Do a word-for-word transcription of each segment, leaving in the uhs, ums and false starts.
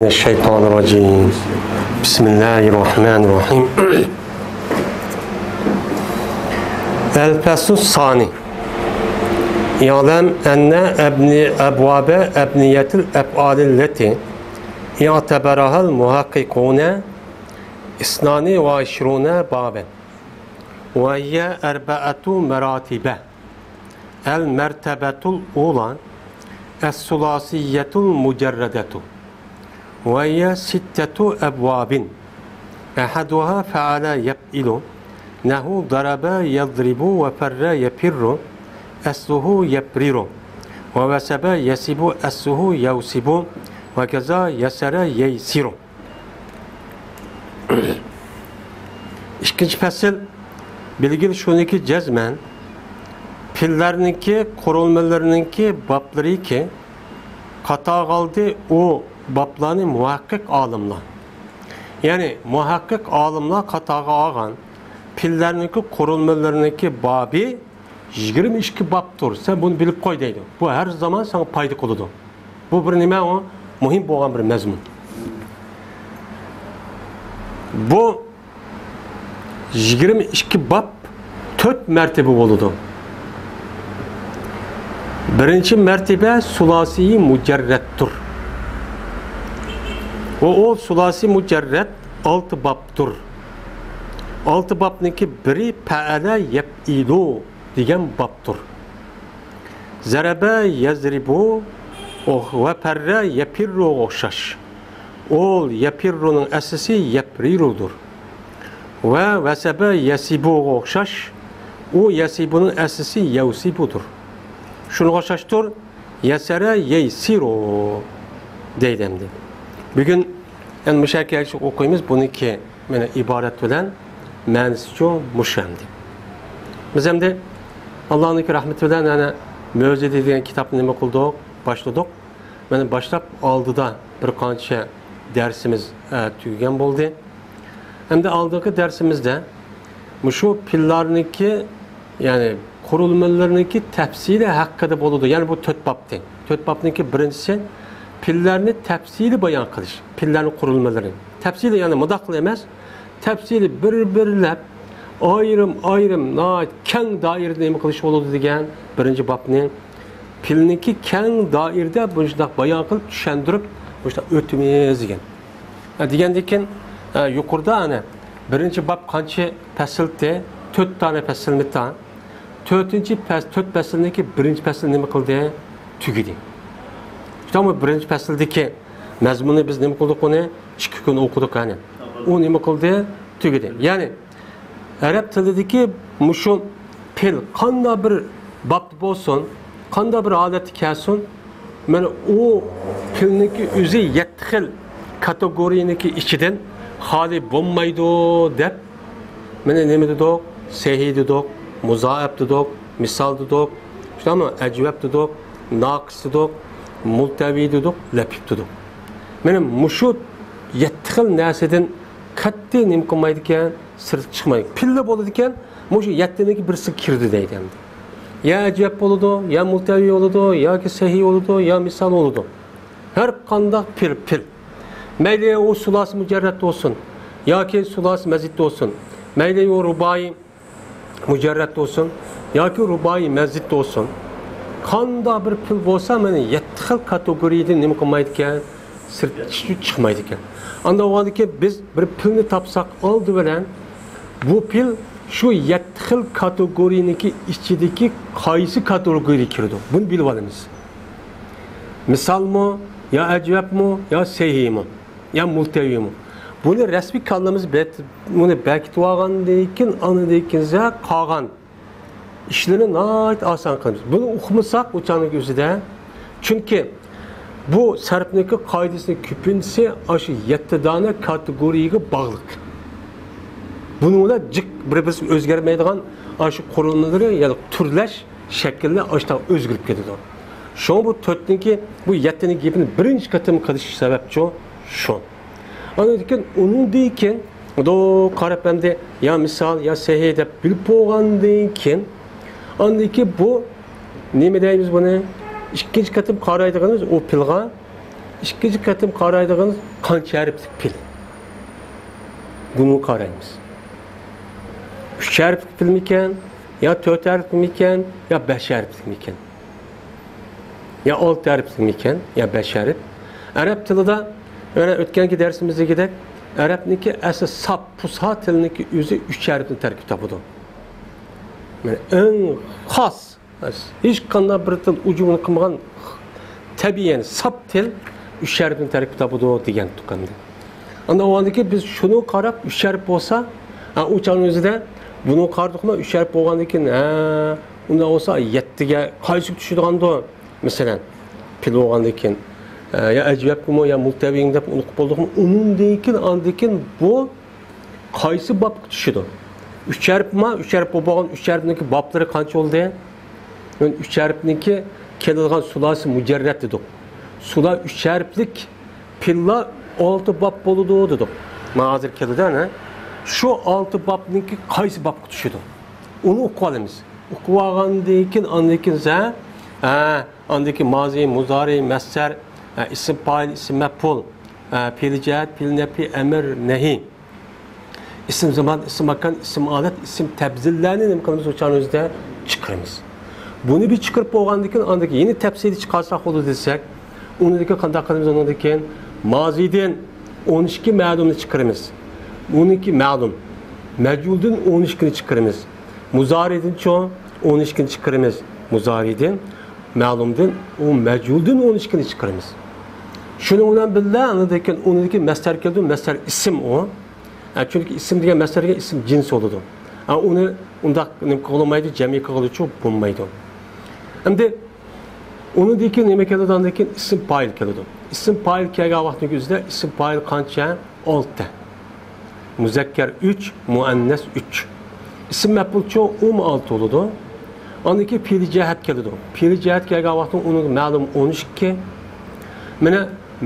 الشيطان الرجيم. بسم الله الرحمن الرحيم. الفصل الثاني. اعلم أن أبن-، أبواب أبنية الأفعال التي اعتبرها المحققون اثنان وعشرون بابا، وهي أربعة مراتب. المرتبة الأولى الثلاثية المجردة، وهي ستة أبواب. أحدها فعل يفعل، نحو ضرب يضرب وفر يفر، أصله يفرر، ووسب يسب، أصله يوسب، وكذا يسر ييسر. ئىككىنچى پەسىل، بىلگىلى شۇنىكى جەزمەن، پېئىللەرنىڭكى، قۇرۇلمىلىرىنىڭكى بابلىرىكى قاتاغا ئالدى ئۇ بابلارنى مۇھەققىق ئالىملار. يەنى مۇھەققىق ئالىملار قاتاغا ئالغان پېئىللەرنىڭكى، قۇرۇلمىلىرىنىڭكى بابى يىگىرمە ئىككى بابتۇر. سەن بۇنى بىلىپ قوي دەيدۇ. بۇ ھەر زامان ساڭا پايدا قىلىدۇ. بۇ بىر نېمە ئۇ؟ مۇھىم بولغان بىر مەزمۇن. بۇ يىگىرمە ئىككى باب تۆت مەرتىبە بولىدۇ. بىرىنچى مەرتىبە سۇلاسىي مۇجەررەتتۇر. ۋە ئۇ سۇلاسىي مۇجەررەت ئالتە بابتۇر. ئالتە بابنىڭكى بىرى پەئەلە يەپئىلۇ دېگەن بابتۇر. زەرەبە يەزرىبۇ ۋە پەررە يەپىررۇغا ئوخشاش. ئۇل يەپىررۇنىڭ ئەسلىسى يەپرىرۇدۇر. ۋە ۋەسەبە يەسىبۇغا ئوخشاش. ئۇ يەسىبۇنىڭ ئەسلىسى يەۋسىبۇدۇر. شۇنىڭغا ئوخشاشتۇر. يەسەرە يەيسىرۇ دەيدۇ ئەمدى. بۈگۈن ئەنە مۇشۇ يەرگە ئوقۇيمىز. بۇنىڭكى مانا ئىبارەت بىلەن مەنىسىچۇ مۇشۇ ئەمدى. بىز ئەمدى ئاللانىڭكى رەھمىتى بىلەن ئەنە مۆزىدە دېگەن كىتابنى نېمە قىلدۇق؟ باشلىدۇق. مانا باشلاپ ئالدىدا بىر قانچە دەرسىمىز، ئە، تۈگىگەن بولدى. ئەمدى ئالدىنقى دەرسىمىزدە مۇشۇ پېئىللارنىڭكى، يەنى قۇرۇلمىلىرىنىڭكى تەپسىلى ھەققىدە بولىدۇ. يەنى بۇ تۆت بابتىن. تۆت بابنىڭكى بىرىنچىسى پېئىللارنى تەپسىلىي بايان قىلىش. پېئىللارنىڭ قۇرۇلمىلىرى. تەپسىلىي، يەنى مۇنداقلا ئەمەس. تەپسىلىي بىر-بىرلەپ، ئايرىم-ئايرىم، ناھايىتى كەڭ دائىرىدە نېمە قىلىش بولىدۇ دېگەن بىرىنچى بابنى پېئىلنىڭكى كەڭ دائىرىدە مۇشۇنداق بايان قىلىپ، چۈشەندۈرۈپ، مۇشۇنداق ئۆتىمىز دېگەن. ھە، دېگەندىن كېيىن، ھە، يۇقىرىدا ئەنە بىرىنچى باب قانچە پەسىلتى؟ تۆت دانە پەسىلمىتا؟ تۆتىنچى پەس-، تۆت پەسىلنىڭكى بىرىنچى پەسىل نېمە قىلدى؟ تۈگىدى. شۇنداقمۇ؟ بىرىنچى پەسىلدىكى مەزمۇننى بىز نېمە قىلدۇق ئۇنى؟ ئىككى كۈن ئوقۇدۇق، يەنى. ئۇ نېمە قىلدى؟ تۈگىدى. يەنى ئەرەب تىلىدىكى مۇشۇ پېئىل قانداق بىر بابتا بولسۇن، قانداق بىر ھالەتتە كەلسۇن، مانا ئۇ پېئىلنىڭكى ئۆزى يەتتە خىل كاتېگورىيىنىڭكى ئىچىدىن خالىي بولمايدۇ دەپ، مانا نېمە دېدۇق؟ سەھىي دېدۇق، مۇزائەپ دېدۇق، مىسال دېدۇق، شۇنداقمۇ؟ ئەجۋەب دېدۇق، ناقىس دېدۇق، مۇلتەۋى دېدۇق، لەپىپ دېدۇق. مانا مۇشۇ يەتتە خىل نەرسىدىن قەتئىي نېمە قىلمايدىكەن، سىرتقا چىقمايدۇ. پېئىللا بولىدىكەن، مۇشۇ يەتتىنىڭكى بىرسىگە كىرىدۇ دەيدۇ ئەمدى. يا ئەجۋەب بولىدۇ، يا مۇلتەۋى بولىدۇ، ياكى سەھىي بولىدۇ، يا مىسال بولىدۇ. ھەر قانداق پېئىل، پېئىل. مەيلى ئۇ سۇلاسىي مۇجەررەت بولسۇن، ياكى سۇلاسىي مەزىد بولسۇن. مەيلى ئۇ رۇبائىي مۇجەررەت بولسۇن ياكى رۇبائىي مەزىد بولسۇن، قانداق بىر پېئىل بولسا، مانا يەتتە خىل كاتېگورىيىدىن نېمە قىلمايدىكەن؟ سىرتقا چىقمايدىكەن. ئانداق بولغاندىكىن بىز بىر پېئىلنى تاپساق، ئالدى بىلەن بۇ پېئىل شۇ يەتتە خىل كاتېگورىيىنىڭكى ئىچىدىكى قايسى كاتېگورىيىگە كىرىدۇ؟ بۇنى بىلىۋالىمىز. مىسالمۇ، يا ئەجۋەبمۇ، يا سەھىيمۇ، يا مۇلتەۋىمۇ. بۇنى رەسمىي كاللىمىز بەت-، بۇنى بەكىتىۋالغاندىن كېيىن، ئاندىن كېيىن قالغان ئىشلىرىنى ناھايىتى ئاسان قىلىمىز. بۇنى ئۇقمىساق، ئۇ چاغنىڭ ئۆزىدە. چۈنكى بۇ سەرپنىڭكى قائىدىسىنىڭ كۆپىنچىسى ئاشۇ يەتتە دانە كاتېگورىيەگە باغلىق. بۇنىڭ بىلەن جىق بىر-بىرسى ئۆزگەرمەيدىغان ئاشۇ قۇرۇلمىلىرى، يەنى تۈرلەش شەكلى ئاشۇنداق ئۆزگىرىپ كېتىدۇ. شۇڭا بۇ تۆتنىڭكى، بۇ يەتتىنىڭ گېپىنى بىرىنچى قېتىم قىلىش سەۋەبچۇ شۇ. ئاندىن كېيىن، ئۇنىڭدىن كېيىن، دو قاراپ ئەمدى يا مىسال، يا سەھىي دەپ بىلىپ بولغاندىن كېيىن، ئاندىن كېيىن بۇ نېمە دەيمىز بۇنى؟ ئىككىنچى قېتىم قارايدىغىنىمىز ئۇ پېئىلغا ئىككىنچى قېتىم قارايدىغىنىمىز قانچە ھەرپلىك پېئىل؟ بۇنى قارايمىز. ئۈچ ھەرپلىك پېئىلمىكەن، يا تۆت ھەرپلىكمىكەن، يا بەش ھەرپلىكمىكەن، يا ئالتە ھەرپلىكمىكەن، يا بەش ھەرپ. ئەرەب تىلىدا، يەنە ئۆتكەنكى دەرسىمىزدىكىدەك، ئەرەبنىڭكى ئەسلى ساپ، پۇسھا تىلىنىڭكى ئۆزى ئۈچ ھەرپتىن تەركىب تاپىدۇ. يەنى ئەڭ خاس، ھېچقانداق بىر تىل ئۇجۇمىنى قىلمىغان تەبىئىي، يەنى ساپ تىل ئۈچ ھەرپتىن تەركىب تاپىدۇ دېگەنتۇق ئەمدى. ئاندىن ئۇ ئاندىكى بىز شۇنى قاراپ، ئۈچ ھەرپ بولسا، ھە، ئۇ چاغنىڭ ئۆزىدە بۇنى قارىدۇقمۇ، ئۈچ ھەرپ بولغاندىن كېيىن، ھە، ئۇنداق بولسا يەتتىگە قايسىغا چۈشىدىغاندۇ؟ مەسىلەن، پېئىل بولغاندىن كېيىن، ئە، يا ئەجۋەبكىمۇ، يا مۇلتەۋىگىمۇ دەپ ئۇنتۇپ بولدۇقمۇ؟ ئۇنىڭدىن كېيىن، ئاندىن كېيىن بۇ قايسى بابقا چۈشىدۇ؟ ئۈچ ھەرپما؟ ئۈچ ھەرپ بولغان ئۈچ ھەرپنىڭكى بابلىرى قانچە بولدى؟ مەن ئۈچ ھەرپنىڭكى كېلىدىغان سۇلاسى مۇجەررەت دېدۇق. سۇلا ئۈچ ھەرپلىك پېئىللار ئالتە باب بولىدۇ دېدۇق. مانا ھازىر كېلىدۇ، ئەنە. شۇ ئالتە بابنىڭكى قايسى بابقا چۈشىدۇ؟ ئۇنى ئۇقۇۋالىمىز. ئۇقۇۋالغاندىن كېيىن، ئاندىن كېيىن سەن، ھە، ئاندىكى مازى، مۇزارى، مەسدەر، ھە، ئىسىم پائىل، ئىسىم مەپئۇل، ھە، پېئىل جەھەت، پېئىل نەپئى، ئەمىر، نەھى، ئىسىم زامان، ئىسىم ماكان، ئىسىم ھالەت، ئىسىم تەپزىللەرنى نېمە قىلىمىز؟ ئۇ چاغنىڭ ئۆزىدە چىقىرىمىز. بۇنى بىر چىقىرىپ بولغاندىن كېيىن، ئاندىن كېيىن يەنە تەپسىلىي چىقارساق بولىدۇ دېسەك، ئۇنىڭدىن كېيىن قانداق قىلىمىز؟ ئۇنىڭدىن كېيىن مازىدىن ئون ئىككى مەلۇمنى چىقىرىمىز. ئۇنىڭكى مەلۇم. مەجھۇلدىن ئون ئىككىنى چىقىرىمىز. مۇزارىدىنچۇ؟ ئون ئىككىنى چىقىرىمىز. مۇزارىدىن، مەلۇمدىن، ئۇ مەجھۇلدىن ئون ئىككىنى چىقىرىمىز. شۇنىڭ بىلەن بىللە، ئاندىن كېيىن ئۇنىڭدىكى مەسدەر كېلىدۇ، مەسدەر ئىسىم ئۇ. ھە، چۈنكى ئىسىم دېگەن مەسدەرگە ئىسىم جىنس بولىدۇ. ھە، ئۇنى ئۇنداق نېمە قىلغىلى بولمايدۇ، جەمئىي قىلغىلىچۇ بولمايدۇ. ئەمدى ئۇنىڭدىن كېيىن نېمە كېلىدۇ؟ ئاندىن كېيىن ئىسىم پائىل كېلىدۇ. ئىسىم پائىل كەلگەن ۋاقىتنىڭ ئۆزىدە ئىسىم پائىل قانچە؟ ئالتە. مۇزەككەر ئۈچ، مۇئەننەس ئۈچ. ئىسىم مەپئۇلچۇ ئۇمۇ ئالتە بولىدۇ. ئاندىن كېيىن پېئىل جەھەت كېلىدۇ. پېئىل جەھەت كەلگەن ۋاقىتتا ئۇنىڭ مەلۇم ئون ئىككى. مانا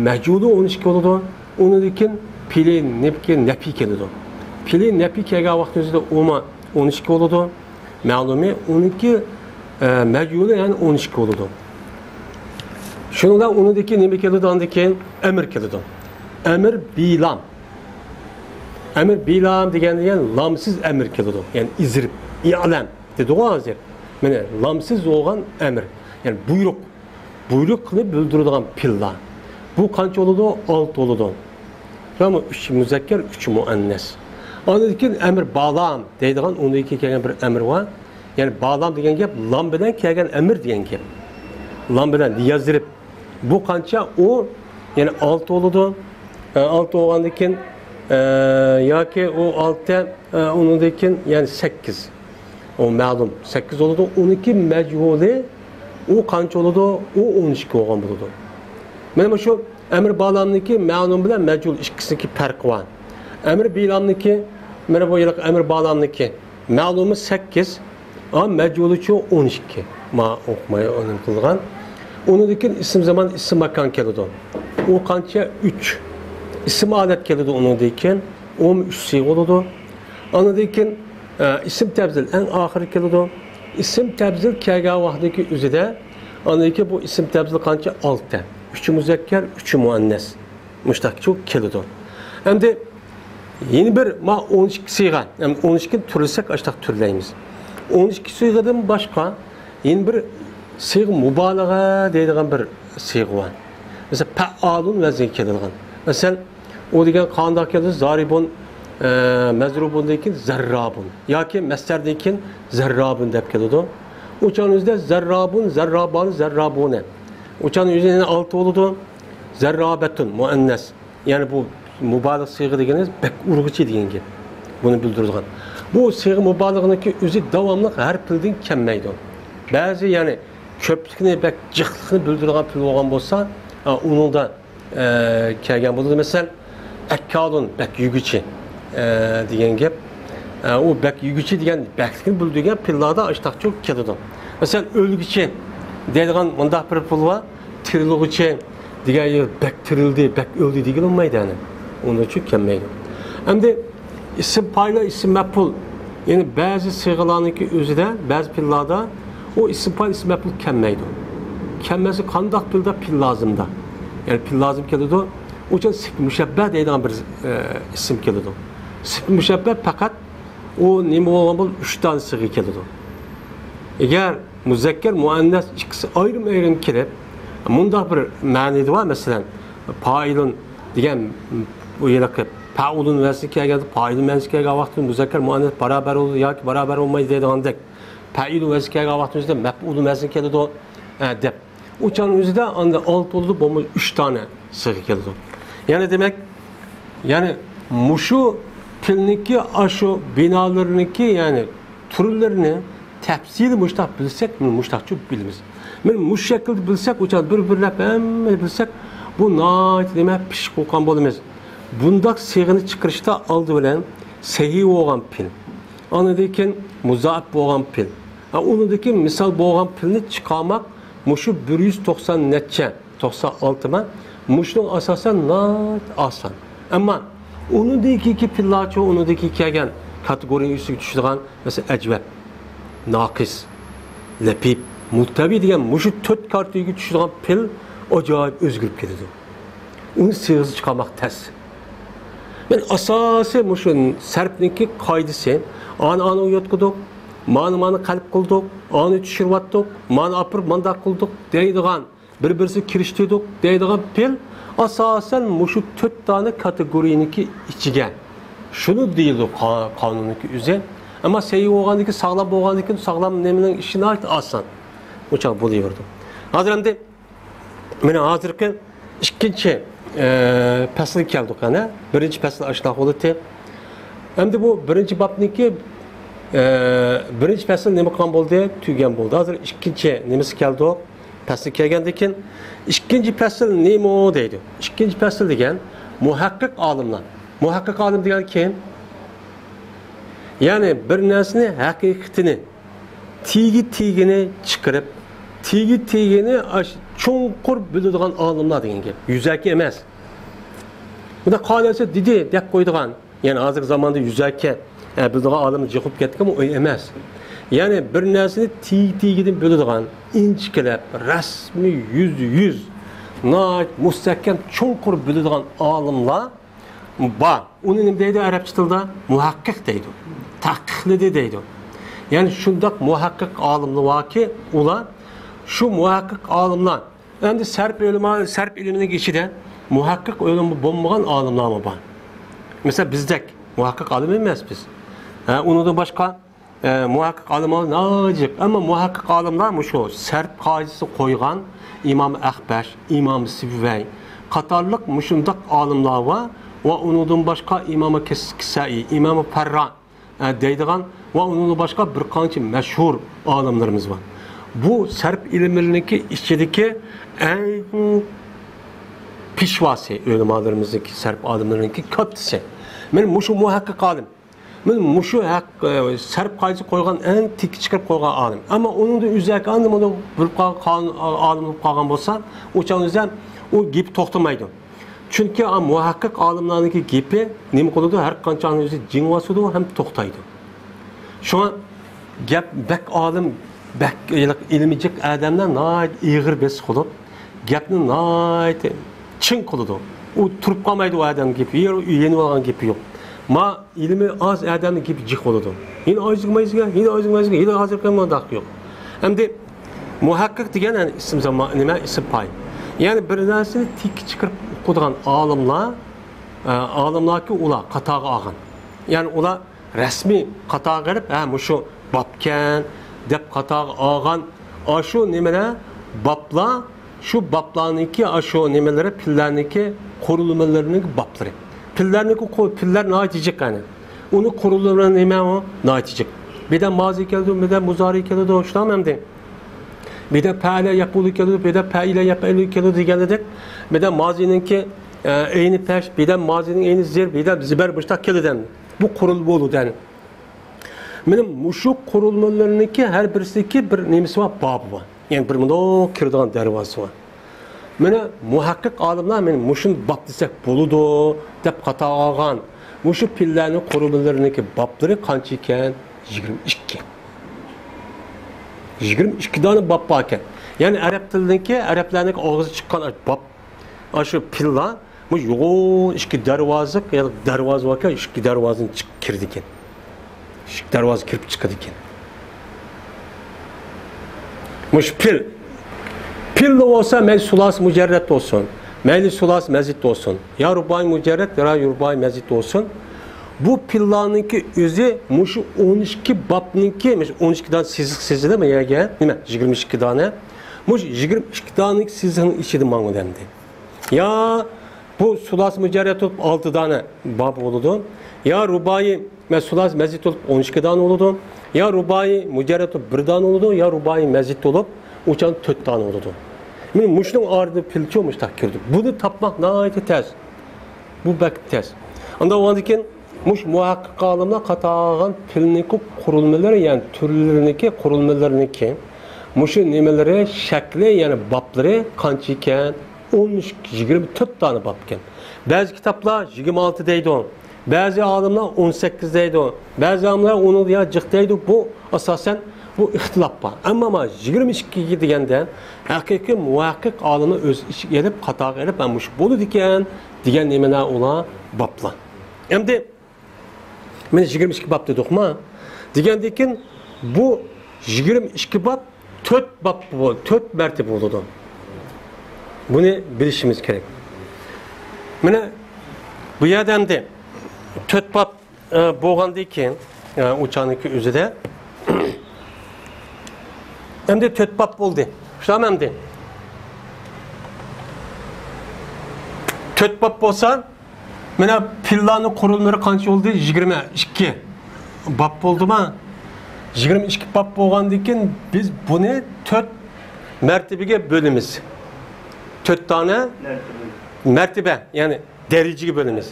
مەجھۇلى ئون ئىككى بولىدۇ. ئۇنىڭدىن كېيىن پېئىل نەپى، نەپى كېلىدۇ. پېئىل نەپى كەلگەن ۋاقىتنىڭ ئۆزىدە ئۇمۇ ئون ئىككى بولىدۇ. مەلۇمى ئون ئىككى، ئە، مەجھۇلى يەنى ئون ئىككى بولىدۇ. شۇنىڭدا ئۇنىڭدىن كېيىن نېمە كېلىدۇ؟ ئاندىن كېيىن ئەمىر كېلىدۇ. ئەمىر بىلام. ئەمىر بىلام دېگەندە يەنى لامسىز ئەمىر كېلىدۇ. يەنى ئىزرىب، ئىئلەم دېدىغۇ ھازىر. مانا لامسىز بولغان ئەمىر. يەنى بۇيرۇق. بۇيرۇقنى بىلدۈرىدىغان پېئىللار. بۇ قانچە بولىدۇ؟ ئالتە بولىدۇ. مانا ئۈچ مۇزەككەر، ئۈچ مۇئەننەس. ئاندىن كېيىن ئەمىر بالام دەيدىغان ئۇنىڭدىن كېيىن كەلگەن بىر ئەمىر بار. يەنى بالام دېگەن گەپ لام بىلەن كەلگەن ئەمىر دېگەن گەپ. لام بىلەن لىيەزرىب. بۇ قانچە؟ ئۇ، يەنى ئالتە بولىدۇ. ئە، ئالتە بولغاندىن كېيىن، ئە، ياكى ئۇ ئالتە، ئە، ئۇنىڭدىن كېيىن يەنى سەككىز. ئۇ مەلۇم سەككىز بولىدۇ. ئۇنىڭكى مەجھۇلى، ئۇ قانچە بولىدۇ؟ ئۇ ئون ئىككى بولغان بولىدۇ. مانا شۇ ئەمىر بالامنىڭكى مەلۇم بىلەن مەجھۇل ئىككىسىنىڭكى پەرقى بار. ئەمىر بىلامنىڭكى، مانا بۇ ھېلىقى ئەمىر بالامنىڭكى مەلۇمى سەككىز، ئا، مەجھۇلىچۇ ئون ئىككى. ما ئوقۇماي ئۇنى قىلغان. ئۇنىڭدىن كېيىن ئىسىم زامان، ئىسىم ماكان كېلىدۇ. ئۇ قانچە؟ ئۈچ. ئىسىم ھالەت كېلىدۇ ئۇنىڭدىن كېيىن. ئۇمۇ ئۈچ سىيغا بولىدۇ. ئاندىن كېيىن، ئە، ئىسىم تەپزىل ئەڭ ئاخىرى كېلىدۇ. ئىسىم تەپزىل كەلگەن ۋاقىتتىكى ئۆزىدە، ئاندىن كېيىن بۇ ئىسىم تەپزىل قانچە؟ ئالتە. ئۈچى مۇزەككەر، ئۈچى مۇئەننەس. مۇشتاق چۇ كېلىدۇ. ئەمدى يەنە بىر، ما ئون ئىككى سىيغا، يەنى ئون ئىككىنى تۈرلىسەك، ئاشتاق تۈرلەيمىز. ئون ئىككى سىيغىدىن باشقا يەنە بىر سىيغا مۇبالىغە دەيدىغان بىر سىيغا بار. مەسىلەن، پەئالۇن ۋەزنىگە كېلىدىغان. مەسىلەن، ئۇ دېگەن قانداق كېلىدۇ؟ زارىبۇن، ئە، مەزرۇبۇندىن كېيىن زەررابۇن. ياكى مەسدەردىن كېيىن زەررابۇن دەپ كېلىدۇ. ئۇ چاغنىڭ ئۆزىدە زەررابۇن، زەررابان، زەررابۇنە. ئۇ چاغنىڭ ئۆزىدە يەنە ئالتە بولىدۇ. زەررابەتۇن، مۇئەننەس. يەنى بۇ مۇبالىغە سىيغا دېگىنىمىز بەك ئۇرغۇچى دېگەن گەپ. بۇنى بىلدۈرىدىغان. بۇ سىيغا مۇبالىغىنىڭكى ئۆزى داۋاملىق ھەر پېئىلدىن كەلمەيدۇ. بەزى، يەنى كۆپلۈكنى، بەك جىقلىقنى بىلدۈرىدىغان پېئىل بولغان بولسا، ئا، ئۇنىڭدا، ئە، كەلگەن بولىدۇ. مەسىلەن، ئەككالۇن، بەك يېگۈچى، ئە، دېگەن گەپ. ئە، ئۇ بەك يېگۈچى دېگەن بەكلىكنى بىلدۈرگەن پېئىللاردا ئاشتاق چۇ كېلىدۇ. مەسىلەن، ئۆلگۈچى دەيدىغان مۇنداق بىر پېئىل بار. تىرىلغۇچى دېگەن يەر بەك تىرىلدى، بەك ئۆلدى دېگىلى بولمايدۇ، يەنى. ئۇنىڭ ئۈچۈن كەلمەيدۇ. ئەمدى ئىسىم پائىل، ئىسىم مەپئۇل. يەنى بەزى سىيغىلارنىڭكى ئۆزىدە، بەزى پېئىللاردا ئۇ ئىسىم پائىل، ئىسىم مەپئۇل كەلمەيدۇ. كەلمەسە قانداق پېئىلدا؟ پېئىل لازىمدا. يەنى پېئىل لازىم كېلىدۇ. ئۇ ئۈچۈن سىفەت مۇشەببەھ دەيدىغان بىر، ئە، ئىسىم كېلىدۇ. سىفەت مۇشەببەھ پەقەت ئۇ نېمە بولغان بولىدۇ، ئۈچ دانە سىيغا كېلىدۇ. ئەگەر مۇزەككەر، مۇئەننەس ئىككىسى ئايرىم-ئايرىم كېلىپ، مۇنداق بىر مەنىدە بار، مەسىلەن، پائىلۇن دېگەن، بۇ ھېلىقى پەئۇلۇن ۋەزنى كەلگەندە، پائىلۇن ۋەزنى كەلگەن ۋاقىتتا مۇزەككەر، مۇئەننەس باراۋەر بولىدۇ ياكى باراۋەر بولمايدۇ دەيدىغاندەك، پەئۇلۇن ۋەزنى كەلگەن ۋاقىتتا مەپئۇلۇن ۋەزنى كېلىدۇ، ئە، دەپ. ئۇ چاغنىڭ ئۆزىدە ئاندىن ئالتە بولىدۇ، بولمىسا ئۈچ دانە سىيغا كېلىدۇ. يەنى دېمەك، يەنى مۇشۇ پېئىلنىڭكى ئاشۇ بىنالىرىنىڭكى، يەنى تۈرلىرىنى تەپسىلىي مۇشۇنداق بىلسەك، مۇشۇنداقچە بىلىمىز. مانا مۇشۇ شەكىلدە بىلسەك، ئۇ چاغ بىر-بىرلەپ ھەممىنى بىلسەك، بۇ ناھايىتى نېمە، پىششىق ئوقۇغان بولىمىز. بۇنداق سىيغىنى چىقىرىشتا ئالدى بىلەن سەھىھ بولغان پېئىل، ئاندىن كېيىن مۇزائىپ بولغان پېئىل، ھە، ئۇنىڭدىن كېيىن مىسال بولغان پېئىلنى چىقارماق مۇشۇ بىر يۈز توقسان نەچچە، توقسان ئالتىما، مۇشۇنىڭ ئاساسەن ناھايىتى ئاسان. ئەمما ئۇنىڭدىن كېيىنكى پېئىللارچۇ، ئۇنىڭدىن كېيىن كەلگەن كاتېگورىيە ئۈستىگە چۈشىدىغان، مەسىلەن، ئەجۋەپ، ناقىس، لەپىپ، مۇلتەۋى دېگەن مۇشۇ تۆت كاتېگورىيەگە چۈشىدىغان پېئىل ئاجايىپ ئۆزگىرىپ كېتىدۇ. ئۇنى سىيغىسى چىقارماق تەس. مانا ئاساسىي مۇشۇ سەرپنىڭكى قائىدىسى، ئانى ئانىغا ياتقۇدۇق، مانى مانا قەلب قىلدۇق، ئانى چۈشۈرۈۋەتتۇق، مانى ئاپىرىپ مانداق قىلدۇق دەيدىغان، بىر-بىرسىگە كىرىشتۈردۇق دەيدىغان پېئىل ئاساسەن مۇشۇ تۆت دانە كاتېگورىيەنىڭكى ئىچىگە. شۇنى دېيىلىدۇ قا-، قانۇننىڭكى ئۆزى. ئەمما سەھىھ بولغاندىن كېيىن، ساغلام بولغاندىن كېيىن، ساغلام نېمىنىڭ ئىشى ناھايىتى ئاسان. ئۇ چاغ بولۇۋېرىدۇ. ھازىر ئەمدى مانا ھازىرقى ئىككىنچى، ئە، پەسىلگە كەلدۇق، يەنە. بىرىنچى پەسىل ئاشۇنداق بولدى. ئەمدى بۇ بىرىنچى بابنىڭكى، ئە، بىرىنچى پەسىل نېمە قىلغان بولدى؟ تۈگىگەن بولدى. ھازىر ئىككىنچى نېمىسى كەلدۇق؟ پەسىل كەلگەندىن كېيىن، ئىككىنچى پەسىل نېمە دەيدۇ؟ ئىككىنچى پەسىل دېگەن مۇھەققىق ئالىملار. مۇھەققىق ئالىم دېگەن كىم؟ يەنى بىر نەرسىنى ھەقىقىتىنى تېگى-تېگىنى چىقىرىپ، تېگى-تېگىنى ئاش-، چوڭقۇر بىلىدىغان ئالىملار دېگەن گەپ. يۈزەكى ئەمەس. بۇنداق قالىسى دېدى دەپ قويىدىغان، يەنى ھازىرقى زاماندا يۈزەكى، ئە، بىلىدىغان ئالىم جىق بولۇپ كەتتىكەنمۇ، ئۇ ئەمەس. يەنى بىر نەرسىنى تېگى-تېگىدىن بىلىدىغان، ئىنچىكىلەپ، رەسمىي، يۈزدە يۈز، ناھايىتى مۇستەھكەم، چوڭقۇر بىلىدىغان ئالىملار بار. ئۇنى نېمە دەيدۇ ئەرەبچە تىلدا؟ مۇھەققىق دەيدۇ. تەھقىقلىدى دەيدۇ. يەنى شۇنداق مۇھەققىق ئالىملار باركى، ئۇلار، شۇ مۇھەققىق ئالىملار، ئەمدى سەرپ ئۆلىما، سەرپ ئىلمىنىڭ ئىچىدە مۇھەققىق ئۆلىمى بولمىغان ئالىملارمۇ بار. مەسىلەن، بىزدەك مۇھەققىق ئالىم ئەمەس بىز. ھە، ئۇنىڭدىن باشقا ئە، مۇھەققىق ئالىملار ناھايىتى جىق. ئەمما مۇھەققىق ئالىملار مۇشۇ سەرپ قائىدىسىنى قويغان ئىمام ئەخبەش، ئىمام سىبۋەي قاتارلىق مۇشۇنداق ئالىملار بار ۋە ئۇنىڭدىن باشقا ئىمام كىس-، كىسائىي، ئىمام پەررا، ئە، دەيدىغان ۋە ئۇنىڭدىن باشقا بىر قانچە مەشھۇر ئالىملىرىمىز بار. بۇ سەرپ ئىلمىنىڭكى ئىچىدىكى ئەڭ پېشۋاسى، ئۆلىمالىرىمىزنىڭكى، سەرپ ئالىملىرىنىڭكى كاتتىسى. مانا مۇشۇ مۇھەققىق ئالىم. مانا مۇشۇ ھەق، ئە، سەرپ قائىدىسى قويغان، ئەڭ تىككە چىقىرىپ قويغان ئالىم. ئەمما ئۇنىڭدىن ئۆزەكى ئاندىن مانا بولۇپ قالغان قانۇن، ئالىم بولۇپ قالغان بولسا، ئۇ چاغدا ئۆزى ئۇ گېپى توختىمايدۇ. چۈنكى ئا، مۇھەققىق ئالىملارنىڭكى گېپى نېمە قىلىدۇ؟ ھەر قانچە ئۆزى جىڭ باسىدۇ ھەم توختايدۇ. شۇڭا گەپ بەك ئالىم، بەك ئىلمى جىق ئادەملەر ناھايىتى ئېغىر بېسىق بولۇپ، گەپنى ناھايىتى چىڭ قىلىدۇ. ئۇ تۇرۇپ قالمايدۇ، ئۇ ئادەمنىڭ گېپى، يەنە ئۇ يېنىۋالغان گېپى يوق. ما ئىلمى ئاز ئادەمنىڭ گېپى جىق بولىدۇ. يەنە ئايزىگمايزىگە، يەنە ئايزىگمايزىگە، يەنە ھازىرقى مۇنداق يوق. ئەمدى مۇھەققىق دېگەن، يەنى ئىسىم زامان، نېمە، ئىسىم پائىل. يەنى بىر نەرسىنى تىككە چىقىرىپ ئۇقىدىغان ئالىملار، ئە، ئالىملاركى ئۇلار قاتارغا ئالغان. يەنى ئۇلار رەسمىي قاتارغا ئېلىپ، ھە، مۇشۇ بابكەن دەپ قاتارغا ئالغان ئاشۇ نېمىلەر، بابلار، شۇ بابلارنىڭكى ئاشۇ نېمىلىرى، پېئىللەرنىڭكى قۇرۇلمىلىرىنىڭ بابلىرى. پېئىللەرنىڭكى قۇ-، پېئىللەر ناھايىتى جىق قەنى. ئۇنىڭ قۇرۇلمىلىرى نېمە ئۇ؟ ناھايىتى جىق. بىردەم مازى كېلىدۇ، بىردەم مۇزارى كېلىدۇ، شۇنداقمۇ ئەمدى؟ بىردەم پەئەلە يەپئۇلۇ كېلىدۇ، بىردەم پەئىلە يەپئەلۇ كېلىدۇ دېگەندەك، بىردەم مازىنىڭكى، ئە، ئەينى پەش، بىردەم مازىنىڭ ئەينى زېر، بىردەم زىبەر مۇشۇنداق كېلىدۇ ئەمدى. بۇ قۇرۇلما بولىدۇ ئەمدى. مانا مۇشۇ قۇرۇلمىلىرىنىڭكى ھەر بىرسىدىكى بىر نېمىسى بار، بابى بار. يەنى بىر مۇنداق كىرىدىغان دەرۋازىسى بار. مانا مۇھەققىق ئالىملار مانا مۇشۇنى باب دېسەك بولىدۇ دەپ قاتارغا ئالغان مۇشۇ پېئىللەرنىڭ قۇرۇلمىلىرىنىڭكى بابلىرى قانچە ئىكەن؟ يىگىرمە ئىككى. يىگىرمە ئىككى دانە باب بار ئىكەن. يەنى ئەرەب تىلىنىڭكى، ئەرەبلەرنىڭكى ئاغزىدىن چىققان باب ئاشۇ پىللار، بۇ يوغان ئىككى دەرۋازا، يەنى دەرۋازا باركەن، ئىككى دەرۋازىدىن چىقىپ كىرىدىكەن. ئىككى دەرۋازا كىرىپ چىقىدىكەن. مۇشۇ پىل. پىللا بولسا، مەيلى سۇلاسى مۇجەررەت بولسۇن، مەيلى سۇلاسى مەزىد بولسۇن، يا رۇبائىي مۇجەررەت، يا رۇبائىي مەزىد بولسۇن. بۇ پىللانىڭكى ئۆزى مۇشۇ ئون ئىككى بابنىڭكى، مۇشۇ ئون ئىككى دانە سىزىق سىزىلدى بۇ يەرگە. نېمە؟ يىگىرمە ئىككى دانە. مۇشۇ يىگىرمە ئىككى دانىڭكى سىزىقنىڭ ئىچىدە ماڭىدۇ ئەمدى. يا بۇ سۇلاسى مۇجەررەت بولۇپ ئالتە دانە باب بولىدۇ. يا رۇبائىي مە-، سۇلاسى مەزىد بولۇپ ئون ئىككى دانە بولىدۇ. يا رۇبائىي مۇجەررەت بولۇپ بىر دانە بولىدۇ. يا رۇبائىي مەزىد بولۇپ ئۇچان تۆت دانە بولىدۇ. مانا مۇشۇنىڭ ئارىدا پىلچۇ مۇشتاق كىرىدۇ. بۇنى تاپماق ناھايىتى تەس. بۇ بەك تەس. ئاندىن ئاندىن كېيىن مۇشۇ مۇھەققىق ئالىملار قاتارغان پىلنىڭكى قۇرۇلمىلىرى، يەنى تۈرلىرىنىڭكى، قۇرۇلمىلىرىنىڭكى مۇشۇ نېمىلىرى، شەكلى، يەنى بابلىرى قانچە ئىكەن؟ ئون ئۈچ، يىگىرمە تۆت دانە باب ئىكەن. بەزى كىتابلار يىگىرمە ئالتە دەيدۇ، بەزى ئالىملار ئون سەككىز دەيدۇ، بەزى ئالىملار ئۇنى يا جىق دەيدۇ. بۇ ئاساسەن بۇ ئىختىلاپ بار. ئەمما مانا يىگىرمە ئىككىگە دېگەندە ھەقىقىي مۇھەققىق ئالىملار ئۆز ئىچىگە ئېلىپ، قاتارغا ئېلىپ، مانا مۇشۇ بولىدىكەن دېگەن نېمىلەر ئۇلار بابلار. ئەمدى مانا يىگىرمە ئىككى باب دېدۇقما؟ دېگەندىن كېيىن بۇ يىگىرمە ئىككى باب تۆت باب بو-، تۆت مەرتىبە بولىدۇ. بۇنى بىلىشىمىز كېرەك. مانا بۇ يەردە ئەمدى تۆت باب، ئە، بولغاندىن كېيىن، ئە، ئۇ چاغنىڭكى ئۆزىدە ئەمدى تۆت باب بولدى. شۇنداقمۇ ئەمدى؟ تۆت باب بولسا، مانا پىللانىڭ قۇرۇلمىلىرى قانچە بولدى؟ يىگىرمە ئىككى باب بولدىما؟ يىگىرمە ئىككى باب بولغاندىن كېيىن بىز بۇنى تۆت مەرتىبىگە بۆلىمىز. تۆت دانە مەرتىبە، يەنى دەرىجىگە بۆلىمىز.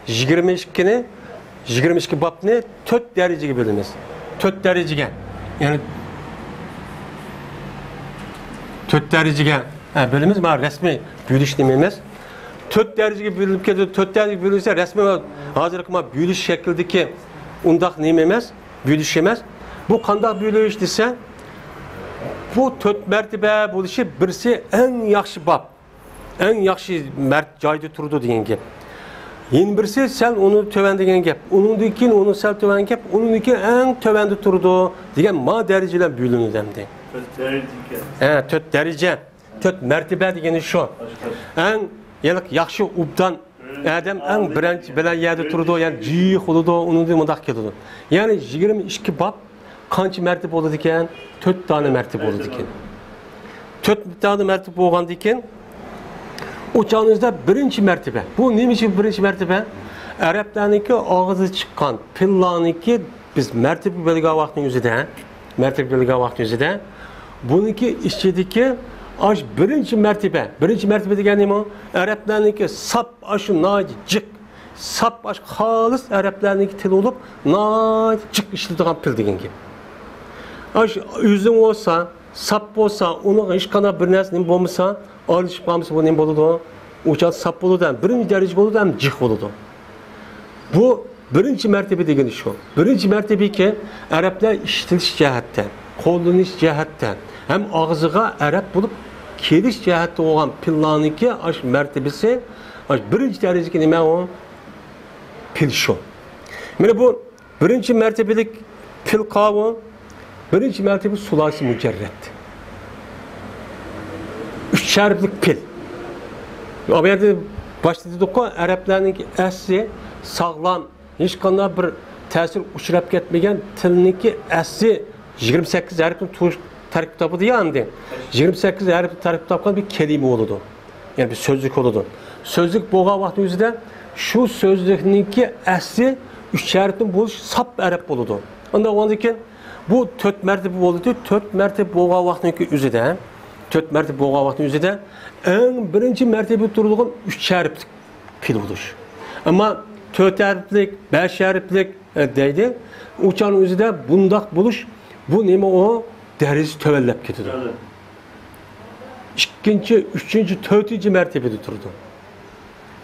يىگىرمە ئىككىنى، يىگىرمە ئىككى بابنى تۆت دەرىجىگە بۆلىمىز. تۆت دەرىجىگە، يەنى تۆت دەرىجىگە، ھە، بۆلىمىز. مانا رەسمىي بۆلۈش نېمە ئەمەس. تۆت دەرىجىگە بۆلۈنۈپ كېتىدۇ. تۆت دەرىجىگە بۆلۈنسە، رەسمىي ھازىرقى مانا بۆلۈش شەكلىدىكى ئۇنداق نېمە ئەمەس، بۆلۈش ئەمەس. بۇ قانداق بۆلۈش دېسە، بۇ تۆت مەرتىبە بولۇشى، بىرسى ئەڭ ياخشى باب، ئەڭ ياخشى مەرت-، جايدا تۇرىدۇ دېگەن گەپ. يەنە بىرسى سەل ئۇنى تۆۋەن دېگەن گەپ. ئۇنىڭدىن كېيىن ئۇنى سەل تۆۋەن گەپ. ئۇنىڭدىن كېيىن ئەڭ تۆۋەندە تۇرىدۇ دېگەن ما دەرىجىلەر بۆلۈنىدۇ ئەمدى. تۆت دەرىجە ئىكەن. ھە، تۆت دەرىجە. تۆت مەرتىبە دېگىنى شۇ. ئەڭ ياخشى ئوبدان ئادەم ئەڭ بىرىنچى بىلەن يەردە تۇرىدۇ، يەنى جىق بولىدۇ، ئۇنىڭدىن مۇنداق كېلىدۇ. يەنى يىگىرمە ئىككى باب قانچە مەرتىبە بولىدىكەن؟ تۆت دانە مەرتىبە بولىدىكەن. تۆت دانە مەرتىبە بولغاندىكىن، ئۇ چاغنىڭىزدا بىرىنچى مەرتىبە. بۇ نېمە ئۈچۈن بىرىنچى مەرتىبە؟ ئەرەبلەرنىڭكى ئاغزىدا چىققان پىللانىڭكى بىز مەرتىبە بۆلگەن ۋاقىتنىڭ ئۆزىدە، مەرتىبە بۆلگەن ۋاقىتنىڭ ئۆزىدە بۇنىڭكى ئىچىدىكى ئاش بىرىنچى مەرتىبە. بىرىنچى مەرتىبە دېگەن نېمە؟ ئەرەبلەرنىڭكى ساپ ئاشۇ ناھايىتى جىق، ساپ ئاشۇ خالىس ئەرەبلەرنىڭكى تىلى بولۇپ، ناھايىتى جىق ئىشلىتىدىغان پىل دېگەن گەپ. ئاشۇ ئۆزۈڭ بولسا، ساپ بولسا، ئۇنىڭغا ھېچقانداق بىر نەرسە نېمە بولمىسا، ئارىلىشىپ قالمىسا، بۇ نېمە بولىدۇ؟ ئۇ چاغ ساپ بولىدۇ ھەم بىرىنچى دەرىجە بولىدۇ ھەم جىق بولىدۇ. بۇ بىرىنچى مەرتىبە دېگىنى شۇ. بىرىنچى مەرتىبىكى ئەرەبلەر ئىشلىتىش جەھەتتە، قوللىنىش جەھەتتە ھەم ئاغزىغا ئەرەب بولۇپ كېلىش جەھەتتە بولغان پىللانىڭكى ئاش مەرتىبىسى، ئاش بىرىنچى دەرىجىدىكى نېمە ئۇ؟ پىل شۇ. مانا بۇ بىرىنچى مەرتىبىلىك پىل قاۋۇ، بىرىنچى مەرتىبە سۇلاسى مۇجەررەت. ئۈچ ھەرپلىك پىل. بۇ يەردە باشتا دېدۇققۇ، ئەرەبلەرنىڭكى ئەسلى ساغلام، ھېچقانداق بىر تەسىر ئۇچراپ كەتمىگەن تىلنىڭكى ئەسلى يىگىرمە سەككىز ھەرپتىن تۇرۇش تەركىب تاپىدۇ يا ئەمدى. يىگىرمە سەككىز ھەرپتىن تەركىب تاپقان بىر كەلىمە بولىدۇ. يەنى بىر سۆزلۈك بولىدۇ. سۆزلۈك بولغان ۋاقىتنىڭ ئۆزىدە شۇ سۆزلۈكنىڭكى ئەسلى ئۈچ ھەرپتىن بولۇش ساپ ئەرەب بولىدۇ. ئاندىن ئاندىن كېيىن بۇ تۆت مەرتىبە بولىدۇ. تۆت مەرتىبە بولغان ۋاقىتنىڭكى ئۆزىدە، تۆت مەرتىبە بولغان ۋاقىتنىڭ ئۆزىدە ئەڭ بىرىنچى مەرتىبە تۇرىدىغان ئۈچ ھەرپلىك پىل بولۇش. ئەمما تۆت ھەرپلىك، بەش ھەرپلىك، ئە، دەيدۇ. ئۇ چاغنىڭ ئۆزىدە بۇنداق بولۇش، بۇ نېمە ئۇ؟ دەرىجىسى تۆۋەنلەپ كېتىدۇ. ئىككىنچى، ئۈچىنچى، تۆتىنچى مەرتىبىدە تۇرىدۇ.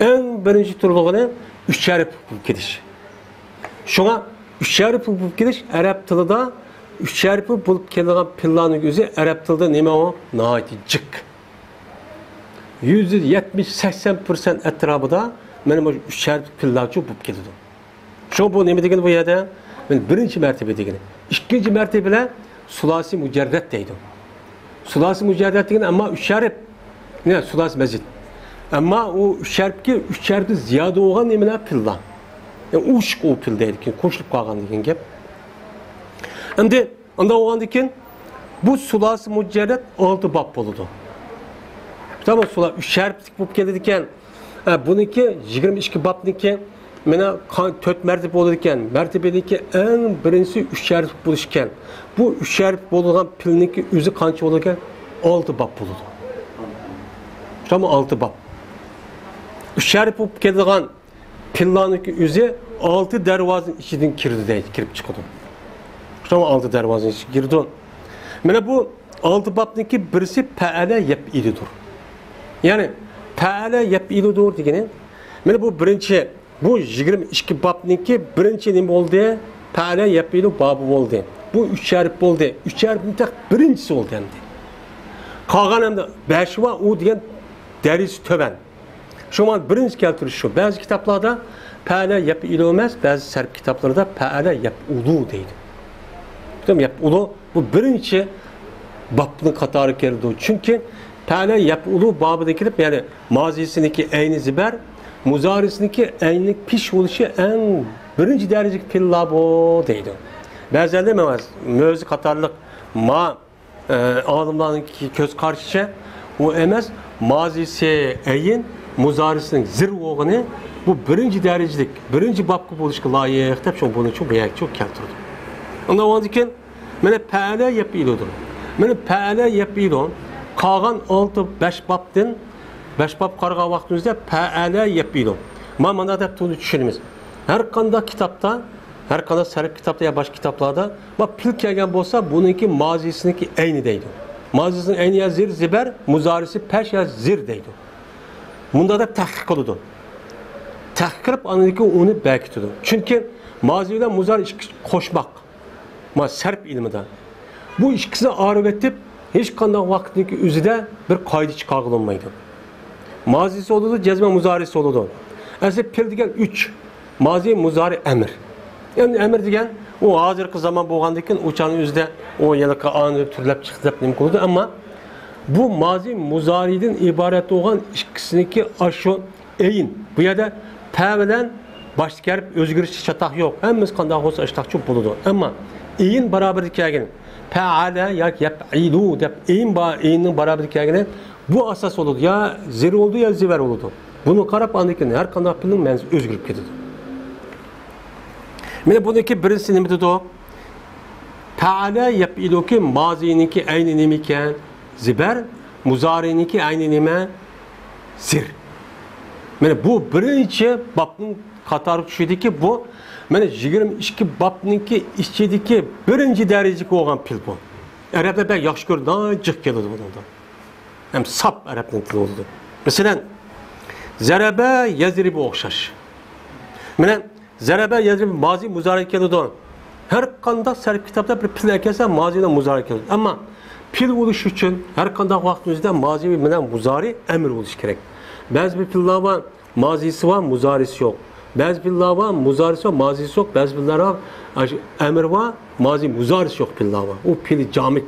ئەڭ بىرىنچى تۇرىدىغىنى ئۈچ ھەرپ بولۇپ كېلىش. شۇڭا ئۈچ ھەرپ بولۇپ كېلىش ئەرەب تىلىدا ئۈچ ھەرپ بولۇپ كېلىدىغان پىللانىڭ ئۆزى ئەرەب تىلىدا نېمە ئۇ؟ ناھايىتى جىق. يۈزدە يەتمىش، سەكسەن پىرسەنت ئەتراپىدا مانا مۇشۇ ئۈچ ھەرپلىك پىللارچۇ بولۇپ كېلىدۇ. شۇڭا بۇ نېمە دېگىنى بۇ يەردە؟ مانا بىرىنچى مەرتىۋە دېگىنى. ئىككىنچى مەرتىۋە بىلەن سۇلاسىي مۇجەررەت دەيدۇ. سۇلاسىي مۇجەررەت دېگىنى ئەمما ئۈچ ھەرپ. يەنە سۇلاسىي مەزىد. ئەمما ئۇ ئۈچ ھەرپكە، ئۈچ ھەرپتىن زىيادە بولغان نېمىلەر پىللار. يەنى ئۇششۇق ئۇ پىل دەيدىكەن، قوشۇلۇپ قالغان دېگەن گەپ. ئەمدى ئۇنداق بولغاندىكىن، بۇ سۇلاسىي مۇجەررەت ئالتە باب بولىدۇ. تامام سۇلا ئۈچ ھەرپلىك بولۇپ كېلىدىكەن. ئە، بۇنىڭكى يىگىرمە ئىككى بابنىڭكى مانا قا-، تۆت مەرتىۋە بولىدىكەن. مەرتىۋىنىڭكى ئەڭ بىرىنچىسى ئۈچ ھەرپلىك بولۇشكەن. بۇ ئۈچ ھەرپ بولىدىغان پىلنىڭكى ئۆزى قانچە بولىدىكەن؟ ئالتە باب بولىدۇ. تامام ئالتە باب. ئۈچ ھەرپ بولۇپ كېلىدىغان پىللارنىڭكى ئۆزى ئالتە دەرۋازىنىڭ ئىچىدىن كىرىدۇ دەيدۇ، كىرىپ چىقىدۇ. شۇڭا ئالتە دەرۋازىنىڭ ئىچىگە كىرىدۇ. مانا بۇ ئالتە بابنىڭكى بىرسى پەئەلە يەپئىلۇدۇر. يەنى پەئەلە يەپئىلۇدۇر دېگىنى، مانا بۇ بىرىنچى، بۇ يىگىرمە ئىككى بابنىڭكى بىرىنچى نېمە بولدى؟ پەئەلە يەپئىلۇ بابى بولدى. بۇ ئۈچ ھەرپ بولدى. ئۈچ ھەرپنىڭ تېخى بىرىنچىسى بولدى ئەمدى. قالغان ئەمدى بەش ۋە ئۇ دېگەن دەرىجىسى تۆۋەن. شۇڭا بىرىنچى كەلتۈرۈش شۇ. بەزى كىتابلاردا پەئەلە يەپئىلۇ ئەمەس، بەزى سەرپ كىتابلىرىدا پەئەلە يەپئۇلۇ دەيدۇ. پۈتۈن يەپئۇلۇ بۇ بىرىنچى بابنىڭ قاتارىغا كىرىدۇ. چۈنكى پەئەلە يەپئۇلۇ بابىدىن كېلىپ، يەنى مازىسىنىكى ئەينى زىبەر، مۇزارىسىنىكى ئەينى پېش بولۇشى ئەڭ بىرىنچى دەرىجىلىك پېئىللار بۇ دەيدۇ. بەزىلەر مانا مۆزى قاتارلىق ما ئالىملارنىڭ كۆز قارىشىچە، ئۇ ئەمەس، مازىسى ئەين، مۇزارىسىنىڭ زىر بولغىنى، بۇ بىرىنچى دەرىجىلىك، بىرىنچى بابقا بولۇشقا لايىق دەپ، شۇ بۇنى شۇ بۇ يەرگە كەلتۈردى. ئۇنداق بولغاندىكىن، مانا پەئەلە يەپئىلۇدۇر. مانا پەئەلە يەپئىلۇ، قالغان ئالتە، بەش بابتىن، بەش باب قارىغان ۋاقتىمىزدا پەئەلە يەپئىلۇ. ما مانا دەپ تۇرۇپ چۈشىنىمىز. ھەر قانداق كىتابتا، ھەر قانداق سەرپ كىتابتا يا باشقا كىتابلاردا، ما پېئىل كەلگەن بولسا، بۇنىڭكى مازىسىنىڭكى ئەينى دەيدۇ. مازىسىنىڭ ئەينى يا زىر زىبەر، مۇزارىسى پەش يا زىر دەيدۇ. مۇنداق دەپ تەھقىق قىلىدۇ. تەھقىق قىلىپ، ئاندىن كېيىن ئۇنى بەكىتىدۇ. چۈنكى مازى بىلەن مۇزارى ئىككى قوشماق. ما سەرپ ئىلمىدا. بۇ ئىككىسىنى ئايرىۋېتىپ، ھېچقانداق ۋاقىتنىڭكى ئۆزىدە بىر قائىدە چىقارغىلى بولمايدۇ. مازىسى بولىدۇ، جەزمە مۇزارىسى بولىدۇ. ئەسلى پېئىل دېگەن ئۈچ. مازى، مۇزارى، ئەمىر. ئەمدى ئەمىر دېگەن، ئۇ ھازىرقى زامان بولغاندىكىن، ئۇ چاغنىڭ ئۆزىدە ئۇ ھېلىقى ئانى تۈرلەپ چىقتى دەپ نېمە قىلىدۇ. ئەمما بۇ مازى، مۇزارىدىن ئىبارەت بولغان ئىككىسىنىڭكى ئاشۇ ئەين. بۇ يەردە پە بىلەن باشتىكى ھەرپ ئۆزگىرىشى چاتاق يوق. ھەممىسى قانداق بولسا ئاشۇنداقچە بولىدۇ. ئەمما ئەين باراۋەردە كەلگىنى، پەئەلە ياكى يەپئىلۇ دەپ ئەين با-، ئەيننىڭ باراۋەردە كەلگىنى بۇ ئاساس بولىدۇ. يا زىر بولىدۇ، يا زىبەر بولىدۇ. بۇنى قاراپ، ئاندىن كېيىن ھەر قانداق پېئىلنىڭ مەنىسى ئۆزگىرىپ كېتىدۇ. مانا بۇنىڭكى بىرىنچىسى نېمە دېدۇق؟ پەئەلە يەپئىلۇكى مازىنىڭكى ئەينى نېمە ئىكەن؟ زىبەر، مۇزارىنىڭكى ئەينى نېمە؟ زىر. مانا بۇ بىرىنچى بابنىڭ قاتارىغا چۈشىدىكى بۇ، مانا يىگىرمە ئىككى بابنىڭكى ئىچىدىكى بىرىنچى دەرىجىلىك بولغان پېئىل بۇ. ئەرەبلەر بەك ياخشى كۆرىدۇ، جىق كېلىدۇ بۇنىڭدا. ھەم ساپ ئەرەبنىڭ تىلى بولىدۇ. مەسىلەن، زەرەبە يەزرىبۇ ئوخشاش. مانا زەرەبە يەزرىبۇ مازى مۇزارى كېلىدۇ. ھەر قانداق سەرپ كىتابتا بىر پېئىل ئەكەلسە، مازى بىلەن مۇزارى كېلىدۇ. ئەمما پېئىل بولۇش ئۈچۈن ھەر قانداق ۋاقىتنىڭ ئۆزىدە مازى بىلەن مۇزارى ئەمىر بولۇشى كېرەك. بەزى بىر پېئىللار بار، مازىسى بار، مۇزارىسى يوق. بەزى پېئىللار بار، مۇزارىسى بار، مازىسى يوق. بەزى پېئىللار بار، ئاشۇ ئەمىر بار، مازى، مۇزارىسى يوق پېئىللار بار. ئۇ پېئىلى جامىد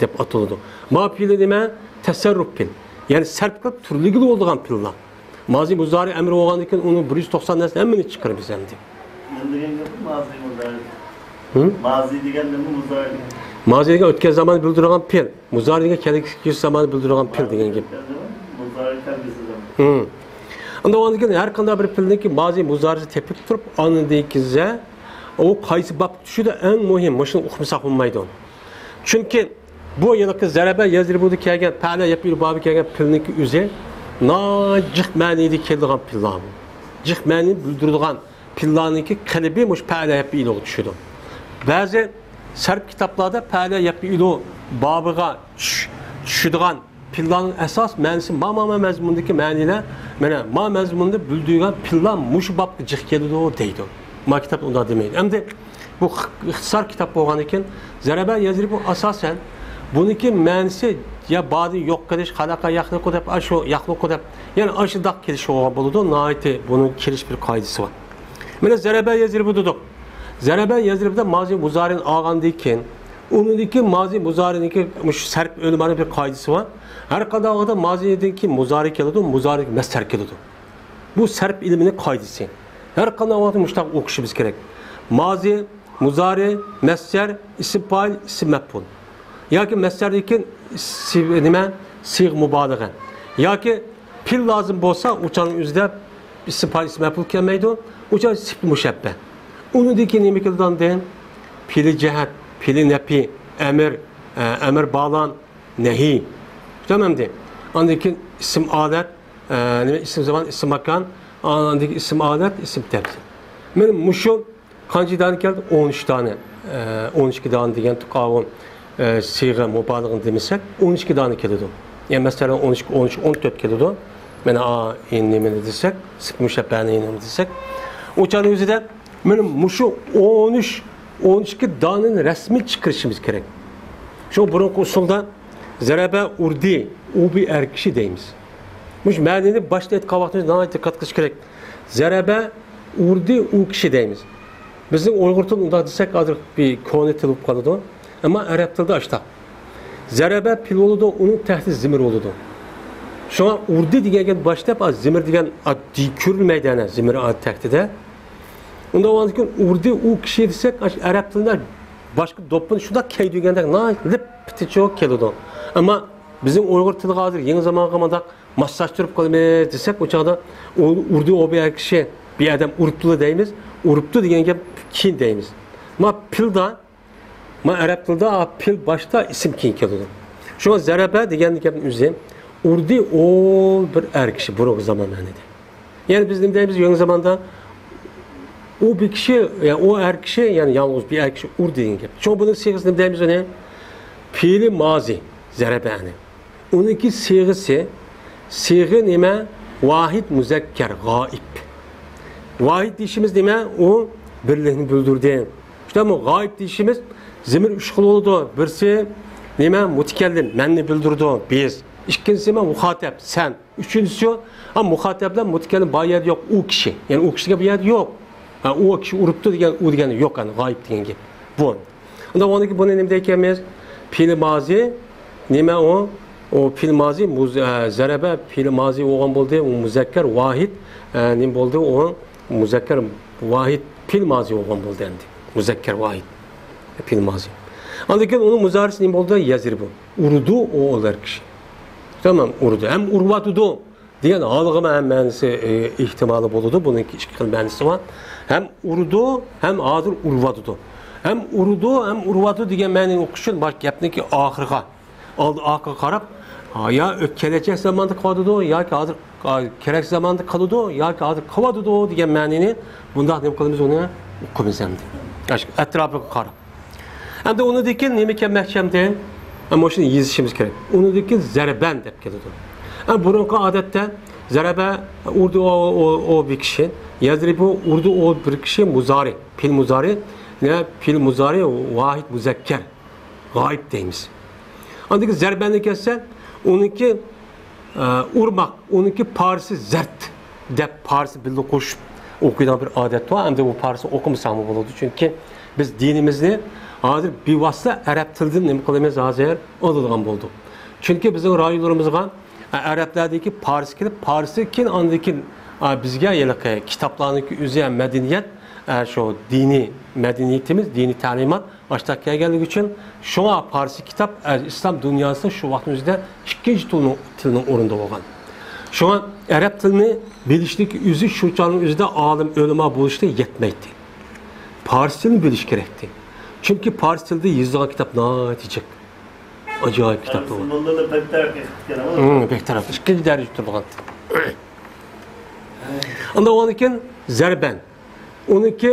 دەپ ئاتىلىدۇ. ما پېئىلى نېمە؟ تەسەررۇپ پېئىل. يەنى سەرپ قىلىپ تۈرلىگىلى بولىدىغان پېئىللار. مازى مۇزارى ئەمىر بولغاندىن كېيىن ئۇنىڭ بىر يۈز توقسان نەرسىنى ھەممىنى چىقىرىمىز ئەمدى. نېمە دېگەن گەپ مازى مۇزارى؟ ھىم؟ مازى دېگەن نېمە، مۇزارى دېگەن؟ مازى دېگەن ئۆتكەن زاماننى بىلدۈرىدىغان پېئىل. مۇزارى دېگەن كەلگۈسى زامان بىلدۈرىدىغان پېئىل دېگەن گەپ. مۇزارى كەلگۈسى زامان. ھىم. ئاندىن كېيىن ھەر قانداق بىر پېئىلنىڭكى مازى مۇزارىسى تېپىپ تۇرۇپ، ئاندىن كېيىن ئۇ قايسى بابقا چۈشىدۇ، ئەڭ مۇھىم، مۇشۇنى ئۇقمىساق بولمايدۇ. چۈنكى بۇ ھېلىقى زەرەبە يەزرىبۇدا كەلگەن، پەئەلە يەپئىلۇ بابى كەلگەن پېئىلنىڭكى ئۆزى ناھايىتى جىق مەنىدە كېلىدىغان پېئىللار. جىق مەنىنى بىلدۈرىدىغان پېئىللارنىڭكى قېلىپى مۇشۇ پەئەلە يەپئىلۇغا چۈشىدۇ. بەزى سەرپ كىتابلاردا پەئەلە يەپئىلۇ بابىغا چۈش-، چۈشىدىغان پېئىللارنىڭ ئاساس مەنىسى ما، ما، ما مەزمۇندىكى مەنىلەر، مانا، ما مەزمۇندا بىلدۈرگەن پېئىللار مۇشۇ بابقا جىق كېلىدۇ دەيدۇ. ما كىتاب ئۇنداق دېمەيدۇ. ئەمدى بۇ ئىخ-، ئىختىسار كىتاب بولغاندىكىن، زەرەبە يەزرىبۇ ئاساسەن بۇنىڭكى مەنىسى يا باردىن يوق قىلىش، خەلەقە يەخلۇقۇ دەپ، ئاشۇ يەخلۇقۇ دەپ، يەنى ئاشۇنداق كېلىشى بولىدۇ. ناھايىتى بۇنىڭ كېلىش بىر قائىدىسى بار. مانا زەرەبە يەزرىبۇ دېدۇق. زەرەبە يەزرىبۇدا مازى مۇزارىنى ئالغاندىن كېيىن، ئۇنىڭدىن كېيىن مازى مۇزارىنىڭكى مۇشۇ سەرپ ئۆلىمانىڭ بىر قائىدىسى بار. ھەر قانداق ۋاقىتتا مازىدىن كېيىن مۇزارى كېلىدۇ، مۇزارىدىن مەسدەر كېلىدۇ. بۇ سەرپ ئىلمىنىڭ قائىدىسى. ھەر قانداق ۋاقىتتا مۇشۇنداق ئوقۇشىمىز كېرەك. مازى، مۇزارى، مەسدەر، ئىسىم پائىل، ئىسىم مەپئۇل. ياكى مەسدەردىن كېيىن سى-، نېمە؟ سىيغە مۇبالىغە. ياكى پېئىل لازىم بولسا، ئۇ چاغنىڭ ئۆزىدە ئىسىم پائىل، ئىسىم مەپئۇل كەلمەيدۇ. ئۇ چاغ سىپىت مۇشەببە. ئۇنىڭدىن كېيىن نېمە كېلىدۇ ئاندىن؟ پېئىلى جەھەت، پېئىلى نەپى، ئەمىر، ئە، ئەمىر باغلان، نەھى. تامامدى. ئاندىن كېيىن ئىسىم ئالەت، ئە، نېمە، ئىسىم زامان، ئىسىم ماكان، ئاندىن كېيىن ئىسىم ئالەت، ئىسىم تەپسىل. مانا مۇشۇ قانچە دانە كەلدى؟ ئون ئۈچ دانە. ئە، ئون ئىككى دانە دېگەن تۇقاۋۇ، ئە، سىيغە مۇبالىغىنى دېمىسەك، ئون ئىككى دانە كېلىدۇ. يەنى مەسىلەن، ئون ئىككى، ئون ئۈچ، ئون تۆت كېلىدۇ. مانا ئا، ئىن نېمىنى دېسەك، سىپىت مۇشەببەنى نېمە دېسەك، ئۇ چاغنىڭ ئۆزىدە مانا مۇشۇ ئون ئۈچ، ئون ئىككى دانىنى رەسمىي چىقىرىشىمىز كېرەك. شۇ بۇرۇنقى ئۇسۇلدا زەرەبە ئۇردى، ئۇ بىر ئەر كىشى دەيمىز. مۇشۇ مەنىنى باشتا ئېيتقان ۋاقتىمىزدا ناھايىتى دىققەت قىلىش كېرەك. زەرەبە ئۇردى، ئۇ كىشى دەيمىز. بىزنىڭ ئۇيغۇر تىلىدا ئۇنداق دېسەك، ھازىر بىر كونا تىل بولۇپ قالىدۇ. ئەمما ئەرەب تىلىدا ئاشتاق. زەرەبە پېئىل بولىدۇ، ئۇنىڭ تەھتىدە زېمىر بولىدۇ. شۇڭا ئۇردى دېگەن گەپ باشلاپ، ئا، زېمىر دېگەن، ئا، دى-، كۆرۈلمەيدۇ ئەنە، زېمىر، ئا، تەھتىدە. ئۇنداق بولغاندىن كېيىن ئۇردى ئۇ كىشى دېسەك، ئاشۇ ئەرەب تىلىدا باشقا دوپپىنى شۇنداق كىي دېگەندەك ناھايىتى لىپپىتىچۇ كېلىدۇ. ئەمما بىزنىڭ ئۇيغۇر تىلىغا ھازىر يېڭى زامانغا مۇنداق ماسلاشتۇرۇپ قالىمىز دېسەك، ئۇ چاغدا ئۇ-، ئۇردى ئۇ بىر ئەر كىشى، بىر ئادەم ئۇرۇپتۇلا دەيمىز، ئۇرۇپتۇ دېگەن گەپ كېيىن دەيمىز. ئەمما پېئىلدا، مانا ئەرەب تىلىدا پېئىل باشتا، ئىسىم كېيىن كېلىدۇ. شۇڭا زەرەبە دېگەن گەپنىڭ ئۆزى ئۇردى ئۇ بىر ئەر كىشى، بۇرۇنقى زامان مەنىدە. يەنى بىز نېمە دەيمىز يېڭى زاماندا؟ ئۇ بىر كىشى، يەنى ئۇ ئەر كىشى، يەنى يالغۇز بىر ئەر كىشى ئۇردى دېگەن گەپ. شۇڭا بۇنىڭ سىيغىسىنى نېمە دەيمىز ئۇنى؟ پېئىلى مازى، زەرەبەنى. ئۇنىڭكى سىيغىسى، سىيغە نېمە؟ ۋاھىد مۇزەككەر، غائىب. ۋاھىد دېيىشىمىز نېمە؟ ئۇ بىرلىكنى بىلدۈردى. شۇنداقمۇ؟ غائىب دېيىشىمىز زېمىر ئۈچ خىل بولىدۇ. بىرسى نېمە؟ مۇتەكەللىم، مەننى بىلدۈرىدۇ، بىز. ئىككىنچىسى نېمە؟ مۇخاتەب، سەن. ئۈچىنچىسى، ھە، مۇخاتەب بىلەن مۇتەكەللىم بار يەردە يوق، ئۇ كىشى. يەنى ئۇ كىشى دېگەن بۇ يەردە يوق. ھە، ئۇ كىشى ئۇرۇپتۇ دېگەن، ئۇ دېگەن يوق، يەنى غائىب دېگەن گەپ. بۇ. ئۇنداق بولغاندىكىن بۇنى نېمە دەيدىكەنمىز؟ پېئىلى مازى، نېمە ئۇ؟ ئۇ پېئىلى مازى، مۇز-، ئە، زەرەبە پېئىلى مازى بولغان بولدى، ئۇ مۇزەككەر ۋاھىد، ئە، نېمە بولدى؟ ئۇ مۇزەككەر ۋاھىد پېئىلى مازى بولغان بولدى ئەمدى. مۇزەككەر ۋاھىد پېئىلى مازى. ئاندىن كېيىن ئۇنىڭ مۇزارىسى نېمە بولدى؟ يەزرىبۇ. ئۇرىدۇ ئۇ ئەر كىشى. تامام، ئۇرىدۇ. ھەم ئۇرۇۋاتىدۇ. دېگەن ھالغىمۇ ھەم مەنىسى، ئى، ئېھتىمالى بولىدۇ. بۇنىڭكى ئىككى خىل مەنىسى بار. ھەم ئۇرىدۇ، ھەم ھازىر ئۇرۇۋاتىدۇ. ھەم ئۇرىدۇ، ھەم ئۇرۇۋاتىدۇ دېگەن مەنىنى ئوقۇش ئۈچۈن باش گەپنىڭكى ئاخىرىغا، ئالدى ئارقىغا قاراپ، ھا، يا ئۆت-، كېلەچەك زاماندا قىلىۋاتىدۇ، ياكى ھازىر، ھا، كېرەك زاماندا قىلىدۇ، ياكى ھازىر قىلىۋاتىدۇ دېگەن مەنىنى بۇنداق نېمە قىلىمىز ئۇنى؟ ئوقۇيمىز ئەمدى. ئەتراپىغا قاراپ. ئەمدى ئۇنىڭدىن كېيىن نېمە ئىكەن مەھكەمدە؟ ئەمما شۇنى يېزىشىمىز كېرەك. ئۇنىڭدىن كېيىن زەربەن دەپ كېلىدۇ. ئەمما بۇرۇنقى ئادەتتە زەرەبە ئۇردى ئۇ، ئۇ، ئۇ بىر كىشى، يەزرىبۇ ئۇردى ئۇ بىر كىشى، مۇزارى، پېئىل مۇزارى، يەنە پېئىل مۇزارى ۋاھىد مۇزەككەر، غائىب دەيمىز. ئاندىن كېيىن زەربەنگە كەلسە، ئۇنىڭكى ئە، ئۇرماق، ئۇنىڭكى پارسى زەرت دەپ پارسى بىللە قوشۇپ ئوقۇيدىغان بىر ئادەت بار. ئەمدى ئۇ پارسى ئوقۇمىساقمۇ بولىدۇ. چۈنكى بىز دىنىمىزنى ھازىر بىۋاسىتە ئەرەب تىلىدىن نېمە قىلىمىز، ھازىر ئالىدىغان بولدۇق. چۈنكى بىزنىڭ رايونلىرىمىزغا، ئە، ئەرەبلەردىكى پارسى كېلىپ، پارسى كېيىن ئاندىن كېيىن، ئە، بىزگە ھېلىقى كىتابلارنىڭكى ئۆزى ھەم مەدەنىيەت، ئە، شۇ دىنىي مەدەنىيىتىمىز، دىنىي تەلىمات ئاشتاق كەلگەنلىكى ئۈچۈن، شۇڭا پارسچە كىتاب، ئە، ئىسلام دۇنياسىدا شۇ ۋاقىتنىڭ ئۆزىدە ئىككىنچى تىلنىڭ، تىلنىڭ ئورنىدا بولغان. شۇڭا ئەرەب تىلىنى بىلىشلىك ئۆزى شۇ چاغنىڭ ئۆزىدە ئالىم، ئۆلىما بولۇشقا يەتمەيتتى. پارس تىلىنى بىلىش كېرەكتى. چۈنكى پارس تىلىدا يېزىلغان كىتاب ناھايىتى جىق. ئاجايىپ كىتابلار بار. مۇسۇلمانلاردا بەك تەرەققىي قىلىپ كەلدى. ھىم، بەك تەرەققىي. ئىككىنچى دەرىجىدە تۇرغان. ئاندىن ئۇنىڭدىن كېيىن زەربەن. ئۇنىڭكى،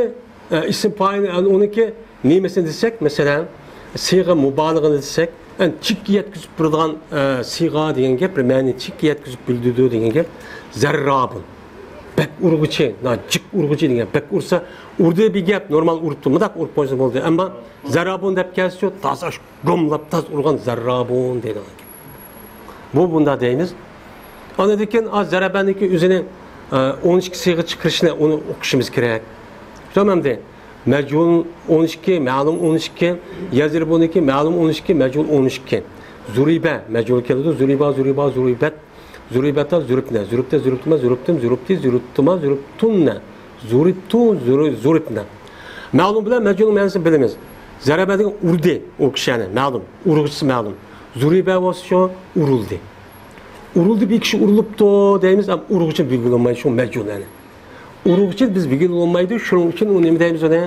ئە، ئىسىم پائىل، ئە، ئۇنىڭكى نېمىسىنى دېسەك، مەسىلەن، سىيغە مۇبالىغىنى دېسەك، ئە، چەككە يەتكۈزۈپ بېرىدىغان، ئە، سىيغە دېگەن گەپ، بىر مەنىنى چەككە يەتكۈزۈپ بىلدۈرىدۇ دېگەن گەپ، زەررابۇن. بەك ئۇرغۇچى، نا جىق ئۇرغۇچى دېگەن. بەك ئۇرسا، ئۇردى بىر گەپ، نورمال ئۇرۇپتۇ، مۇنداق ئۇرۇپ قويسا بولدى. ئەمما زەرابۇن دەپ كەلسىچۇ، تازا گوملاپ تاز ئۇرغان زەرابۇن دەيدۇ. بۇ بۇنداق دەيمىز. ئاندىن كېيىن، ئا، زەرەبەنىڭكى ئۆزىنى، ئە، ئون ئىككى سىيغا چىقىرىشنى ئۇنى ئوقۇشىمىز كېرەك. تامامدى. مەجھۇل ئون ئىككى، مەلۇم ئون ئىككى، يەزرىبۇنىڭكى مەلۇم ئون ئىككى، مەجھۇل ئون ئىككى. زۇرىبە، مەجھۇل كېلىدۇ. زۇرىبا، زۇرىبا، زۇرىبەت. زۇرىبەتا، زۇرىبنە، زۇرىبتە، زۇرىبتىما، زۇرىبتىم، زۇرىبتى، زۇرىبتىما، زۇرىبتۇننە، زۇرىبتۇ، زۇرى-، زۇرىبنە. مەلۇم بىلەن مەجھۇلنىڭ مەنىسىنى بىلىمىز. زەرەبە دېگەن ئۇردى ئۇ كىشىنى، مەلۇم. ئۇرغۇچىسى مەلۇم. زۇرىبە بولسا شۇ ئۇرۇلدى. ئۇرۇلدى، بىر كىشى ئۇرۇلۇپتۇ دەيمىز، ئەمما ئۇرغۇچىنى بىلگىلى بولمايدۇ، شۇ مەجھۇل يەنى. ئۇرغۇچىنى بىز بىلگىلى بولمايدۇ، شۇنىڭ ئۈچۈن ئۇنى نېمە دەيمىز ئۇنى؟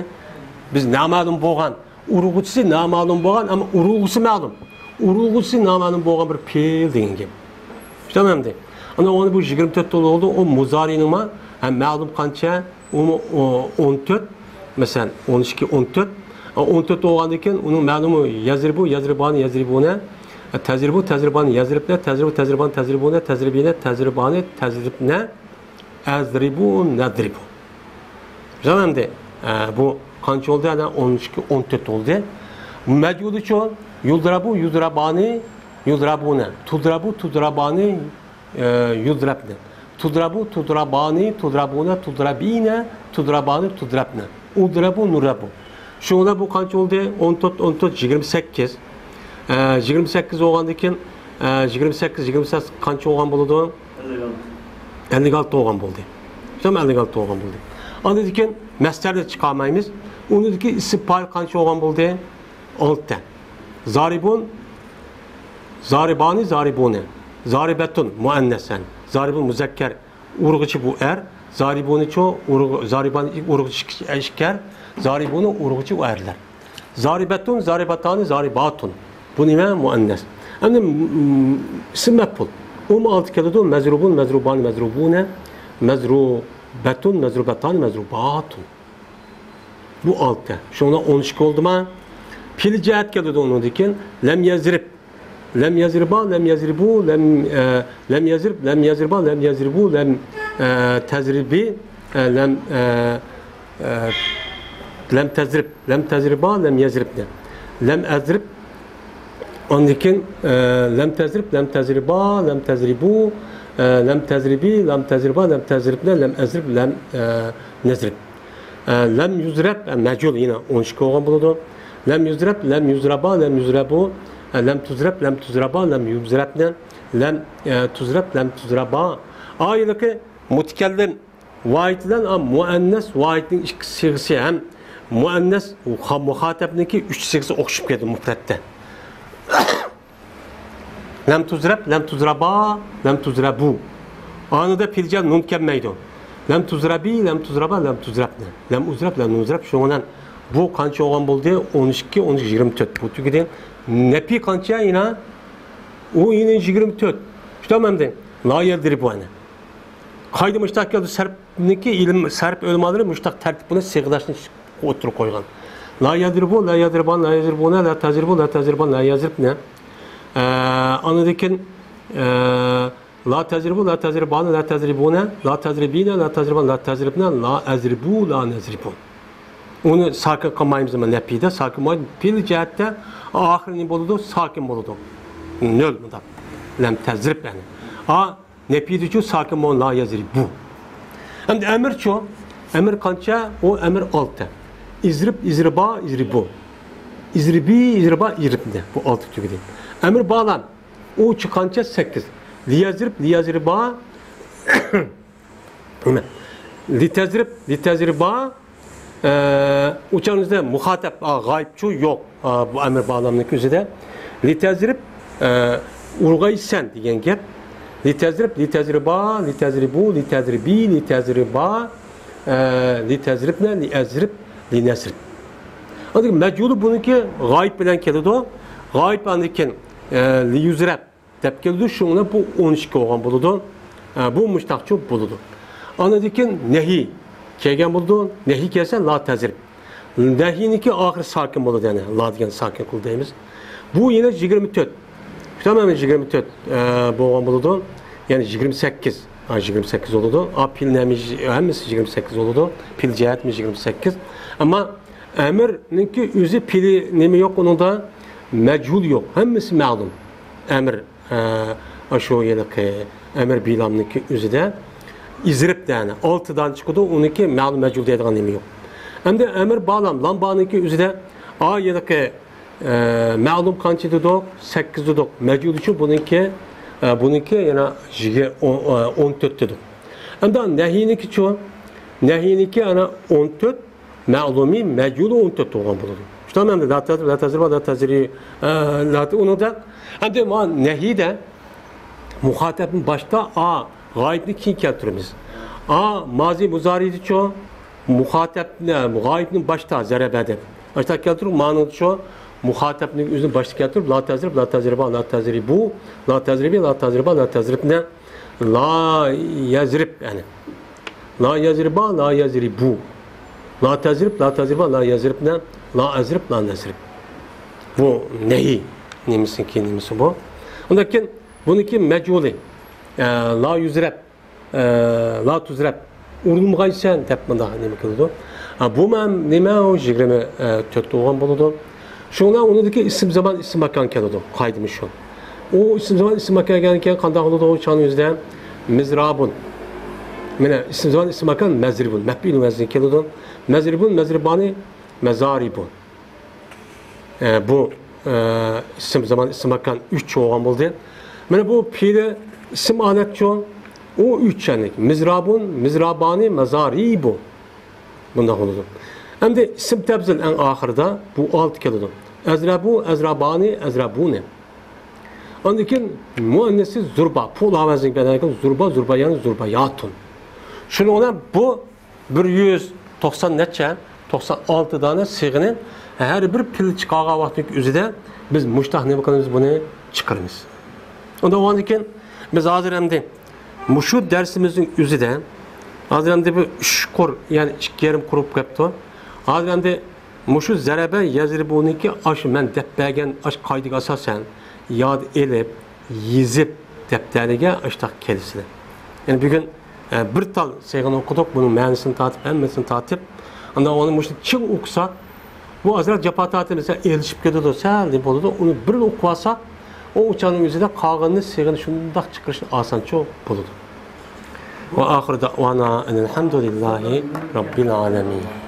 بىز نامەلۇم بولغان ئۇرغۇچىسى نامەلۇم بولغان، ئەمما ئۇرۇلغۇسى مەلۇم. ئۇرۇلغۇسى نامەلۇم بولغان بىر پېئىل دېگەن گەپ. چۈشەندىڭمۇ ئەمدى؟ ئانا ئۇنى بۇ يىگىرمە تۆت بولدى، ئۇ مۇزارىنىڭما، ھە، مەلۇم قانچە؟ ئۇمۇ، ئۇ، ئون تۆت، مەسىلەن، ئون ئىككى، ئون تۆت. ئا، ئون تۆت بولغاندىن كېيىن ئۇنىڭ مەلۇمى يەزرىبۇ، يەزرىبانى، يەزرىبۇنە، ئە، تەزرىبۇ، تەزرىبانى، يەزرىبنە، تەزرىبۇ، تەزرىبانى، تەزرىبۇنە، تەزرىبىنە، تەزرىبانى، تەزرىبنە. ئەزرىبۇ، نەزرىبۇ. بىلەمدى؟ ئە، بۇ قانچە بولدى؟ ئەنە ئون ئىككى، ئون تۆت بولدى. مەجھۇلىچۇ؟ يۇزرەبۇ، يۇزرەبانى، يۇزرەبۇنە. تۇزرەبۇ، تۇزرەبانى، ئە، يۇزرەبنە. تۇزرەبۇ، تۇزرەبانى، تۇزرەبۇنە، تۇزرەبىنە، تۇزرەبانى، تۇزرەبنە. ئۇزرەبۇ، نۇزرەبۇ. شۇڭا بۇ قانچە بولدى؟ ئون تۆت، ئون تۆت، يىگىرمە سەككىز. ئە، يىگىرمە سەككىز بولغاندىن كېيىن، ئە، يىگىرمە سەككىز، يىگىرمە سەككىز قانچە بولغان بولىدۇ؟ ئەللىك ئالتە بولغان بولدى. تامام، ئەللىك ئالتە بولغان بولدى. ئاندىن كېيىن مەسدەرنى چىقارمايمىز. ئۇنىڭدىكى ئىسىم پائىل قانچە بولغان بولدى؟ ئالتە. زارىبۇن، زارىبانى، زارىبۇنە. زارىبەتۇن، مۇئەننەس، يەنى. زارىبۇن، مۇزەككەر. ئۇرغۇچى بۇ ئەر، زارىبۇنىچۇ، ئۇرغۇ-، زارىبانى ئۇرغۇچى ئىككى ئەر، زارىبۇنى ئۇرغۇچى ئۇ ئەرلەر. زارىبەتۇن، زارىباتانى، زارىباتۇن. بۇ نېمە؟ مۇئەننەس. ئەمدى، م-، ئىسىم مەپئۇل. ئۇمۇ ئالتە كېلىدۇ. مەزرۇبۇن، مەزرۇبانى، مەزرۇبۇنە، مەزرۇبەتۇن، مەزرۇباتانى، مەزرۇباتۇن. بۇ ئالتە. شۇڭا ئون ئىككى بولدىما؟ پېئىل جەھەت كېلىدۇ ئۇنىڭدىن كېيىن. لەم يەزرىب. لەم يەزرىبا، لەم يەزرىبۇ، لەم، ئە، لەم يەزرىب، لەم يەزرىبا، لەم يەزرىبۇ، لەم، ئە، تەزرىبى، ئە، لەم، ئە، ئە، لەم تەزرىب، لەم تەزرىبا، لەم يەزرىبنە. لەم ئەزرىب، ئاندىن كېيىن، ئە، لەم تەزرىب، لەم تەزرىبا، لەم تەزرىبۇ، ئە، لەم تەزرىبى، لەم تەزرىبا، لەم تەزرىبنە، لەم ئەزرىب، لەم، ئە، نەزرىب. ئە، لەم يۇزرەب، ئە، مەجھۇل يەنە ئون ئىككى بولغان بولىدۇ. لەم يۇزرەب، لەم يۇزرابا، لەم يۇزرەبۇ، ئە، لەم تۇزرەب، لەم تۇزرابا، لەم يۇزرەبنە، لەم، ئە، تۇزرەب، لەم تۇزرابا. ئا، ھېلىقى مۇتەكەللىم ۋاھىد بىلەن، ئا، مۇئەننەس ۋاھىدنىڭ ئىككى سىيغىسى ھەم مۇئەننەس مۇخا-، مۇخاتەبنىڭكى ئۈچ سىيغىسى ئوخشىشىپ كەتتى مۇپرەتتە. لەم تۇزرەب، لەم تۇزرابا، لەم تۇزرەبۇ. ئانىدا پېئىل جەھەت نۇن كەلمەيدۇ. لەم تۇزرەبى، لەم تۇزرابا، لەم تۇزرەبنە. لەم ئۇزرەب، لەم نۇزرەب. شۇنىڭ بىلەن بۇ قانچە بولغان بولدى؟ ئون ئىككى، ئون ئىككى، يىگىرمە تۆت. بۇ تۈگىدى. نەپى قانچە يەنە؟ ئۇ يەنە يىگىرمە تۆت. شۇنداقمۇ ئەمدى؟ لا يەزرىبۇ ئەنە. قايدا مۇشتاق كەلدى؟ سەرپنىڭكى ئىلىم، سەرپ ئۆلىمالىرى مۇشتاق تەرتىپ بۇنى سىيغىلاشنى ئوتتۇرىغا قويغان. لا يەزرىبۇ، لا يەزرىبان، لا يەزرىبۇنە، لا تەزرىبۇ، لا تەزرىبان، لا يەزرىبنە. ئە، ئاندىن كېيىن، ئە، لا تەزرىبۇ، لا تەزرىبانە، لا تەزرىبۇنە، لا تەزرىبىنە، لا تەزرىبان، لا تەزرىبنە، لا ئەزرىبۇ، لا نەزرىبۇ. ئۇنى ساكىن قىلمايمىز، ئەمما نەپىدە ساكىن بولمايدۇ. پېئىل جەھەتتە ئاخىرى نېمە بولىدۇ؟ ساكىن بولىدۇ. نۆل مۇنداق. لەم تەزرىب يەنى. ئا، نەپىدىچۇ ساكىن بولغان لا يەزرىبۇ. ئەمدى ئەمىرچۇ؟ ئەمىر قانچە؟ ئۇ ئەمىر ئالتە. ئىزرىب، ئىزرىبا، ئىزرىبۇ. ئىزرىبى، ئىزرىبا، ئىزرىبنە. بۇ ئالتە تۈگىدى. ئەمىر بالام. ئۇچۇ قانچە؟ سەككىز. لىيەزرىب، لىيەزرىبا. نېمە؟ لىتەزرىب، لىتەزرىبا. ئە، ئۇچاغنىڭدا مۇخاتەب، ئا، غايىبچۇ يوق. ئا، بۇ ئەمىر بالامنىڭ كۆزىدە. لىتەزرىب، ئە، ئۇرغايسەن دېگەن گەپ. لىتەزرىب، لىتەزرىبا، لىتەزرىبۇ، لىتەزرىبى، لىتەزرىبا، ئە، لىتەزرىبنە، لىئەزرىب، لىنەزرىب. ئاندىن مەجھۇلى بۇنىڭكى غايىب بىلەن كېلىدۇ. غايىب ئاندىن كېيىن، ئە، لىيۇزرەب دەپ كېلىدۇ. شۇڭا بۇ ئون ئىككى بولغان بولىدۇ. ئە، بۇ مۇشتاقچۇ بولىدۇ. ئاندىن كېيىن نەھى كەلگەن بولىدۇ. نەھى كەلسە لا تەزرىب. نەھىنىڭكى ئاخىرى ساكىن بولىدۇ، يەنى لا دېگەن ساكىن قىل دەيمىز. بۇ يەنە يىگىرمە تۆت. تامامەن يىگىرمە تۆت، ئە، بولغان بولىدۇ. يەنى يىگىرمە سەككىز. ھە، يىگىرمە سەككىز بولىدۇ. ئا، پېئىل نەمى ھەممىسى يىگىرمە سەككىز بولىدۇ. پېئىل جەھەتمۇ يىگىرمە سەككىز. ئەمما ئەمىرنىڭكى ئۆزى پېئىلى نېمە يوق ئۇنىڭدا؟ مەجھۇل يوق. ھەممىسى مەلۇم. ئەمىر، ئە، ئاشۇ ھېلىقى ئەمىر بىلامنىڭكى ئۆزىدە ئىزرىب دانە، ئالتە دانە چىقىدۇ. ئۇنىڭكى مەلۇم مەجھۇل دەيدىغان نېمە يوق. ئەمدى ئەمىر بالام، لامبانىڭكى ئۆزىدە، ئا، ھېلىقى ئە، مەلۇم قانچە دېدۇق؟ سەككىز دېدۇق. مەجھۇل ئۈچۈن بۇنىڭكى، ئە، بۇنىڭكى يەنە يىگىر-، ئون، ئە، ئون تۆت دېدۇق. ئەمدى نەھىينىڭكىچۇ؟ نەھىينىڭكى ئەنە ئون تۆت، مەلۇمى مەجھۇلى ئون تۆت بولغان بولىدۇ. شۇنداقمۇ ئەمدى لا تەزرىب، لا تەزرىبا، لا تەزرى، ئە، لا تە-، ئۇنىڭدا ئەمدى مانا نەھىيدە مۇخاتەبنى باشتا ئا، غائىبنى كېيىن كەلتۈرىمىز. ئا، مازى مۇزارىدىچۇ؟ مۇخاتەبنى، غائىبنى باشتا زەرەبە دەپ. باشتا كەلتۈرۈپ، مانىچۇ؟ مۇخاتەبنى ئۆزىنى باشتا كەلتۈرۈپ، لا تەزرىب، لا تەزرىبا، لا تەزرىبۇ، لا تەزرىبى، لا تەزرىبا، لا تەزرىبنى، لا يەزرىب، يەنى. لا يەزرىبا، لا يەزرىبۇ. لا تەزرىب، لا تەزرىبا، لا يەزرىبنى، لا ئەزرىب، لا نەزرىب. بۇ نەھىي نېمىسىنىڭكى نېمىسى بۇ. ئۇندىن كېيىن بۇنىڭكى مەجھۇلى. ئە، لا يۇزرەب. ئە، لا تۇزرەب، ئۇرۇلمىغايسەن دەپ مۇنداق نېمە قىلىدۇ. ھە، بۇمۇ ھەم نېمە ئۇ يىگىرمە تۆت بولغان بولىدۇ. شۇڭا ئۇنىڭدىكى ئىسىم زامان، ئىسىم ماكان كېلىدۇ. قائىدىمىز شۇ. ئۇ ئىسىم زامان، ئىسىم ماكان كەلگەنكەن قانداق بولىدۇ؟ ئۇ چاغنىڭ ئۆزىدە مىزرابۇن. مانا ئىسىم زامان، ئىسىم ماكان مەزرىبۇن. مەپئۇل ۋەزنى كېلىدۇ. مەزرىبۇن، مەزرىبانى، مەزارىبۇن. ئە، بۇ، ئە، ئىسىم زامان، ئىسىم ماكان ئۈچ بولغان بولدى. مانا بۇ پېئىلى ئىسىم ئالەتچۇ؟ ئۇ ئۈچ يەنى. مىزرابۇن، مىزرابانى، مازارىبۇ. بۇنداق بولىدۇ. ئەمدى ئىسىم تەپزىل ئەڭ ئاخىرىدا بۇ ئالتە كېلىدۇ. ئەزرەبۇ، ئەزرابانى، ئەزرەبۇنى. ئاندىن كېيىن مۇئەننەسى زۇربا. پۇئل ۋەزنى بىلەن زۇربا، زۇربايانى، زۇرباياتۇن. شۇنىڭ بىلەن بۇ بىر يۈز توقسان نەچچە؟ توقسان ئالتە دانە سىيغىنى ھەر بىر پېئىل چىقارغان ۋاقتىنىڭ ئۆزىدە بىز مۇشتاق نېمە قىلىمىز؟ بۇنى چىقىرىمىز. ئۇنداق بولغاندىن كېيىن بىز ھازىر ئەمدى مۇشۇ دەرسىمىزنىڭ ئۆزىدە ھازىر ئەمدى بۇ ئۈچ قۇر، يەنى ئىككى يېرىم قۇر بولۇپ كەپتۇ. ھازىر ئەمدى مۇشۇ زەرەبە يەزرىبۇنىڭكى ئاشۇ مەن دەپ بەرگەن ئاشۇ قائىدىگە ئاساسەن ياد ئېلىپ، يېزىپ دەپتەرگە ئاشتاق كېلىسىلەر. يەنى بۈگۈن، ئە، بىر تال سىيغىنى ئوقۇدۇق، بۇنىڭ مەنىسىنى تارتىپ، ھەممىسىنى تارتىپ، ئاندىن ئۇنى مۇشۇ چىڭ ئوقۇساق، بۇ ئازراق جاپا تارتىمىز، ئېلىشىپ كېتىدۇ، سەل نېمە بولىدۇ، ئۇنى بىرلا ئوقۇۋالساق، ئۇ ئۇچاننىڭ ئۆزىدە قالغىنىنى سىيغىنى شۇنداق چىقىرىشى ئاسانچۇ بولىدۇ. ۋە ئاخىر دەئۋانا ئەنىل ھەمدۇلىللاھى رەببىل ئالەمىن.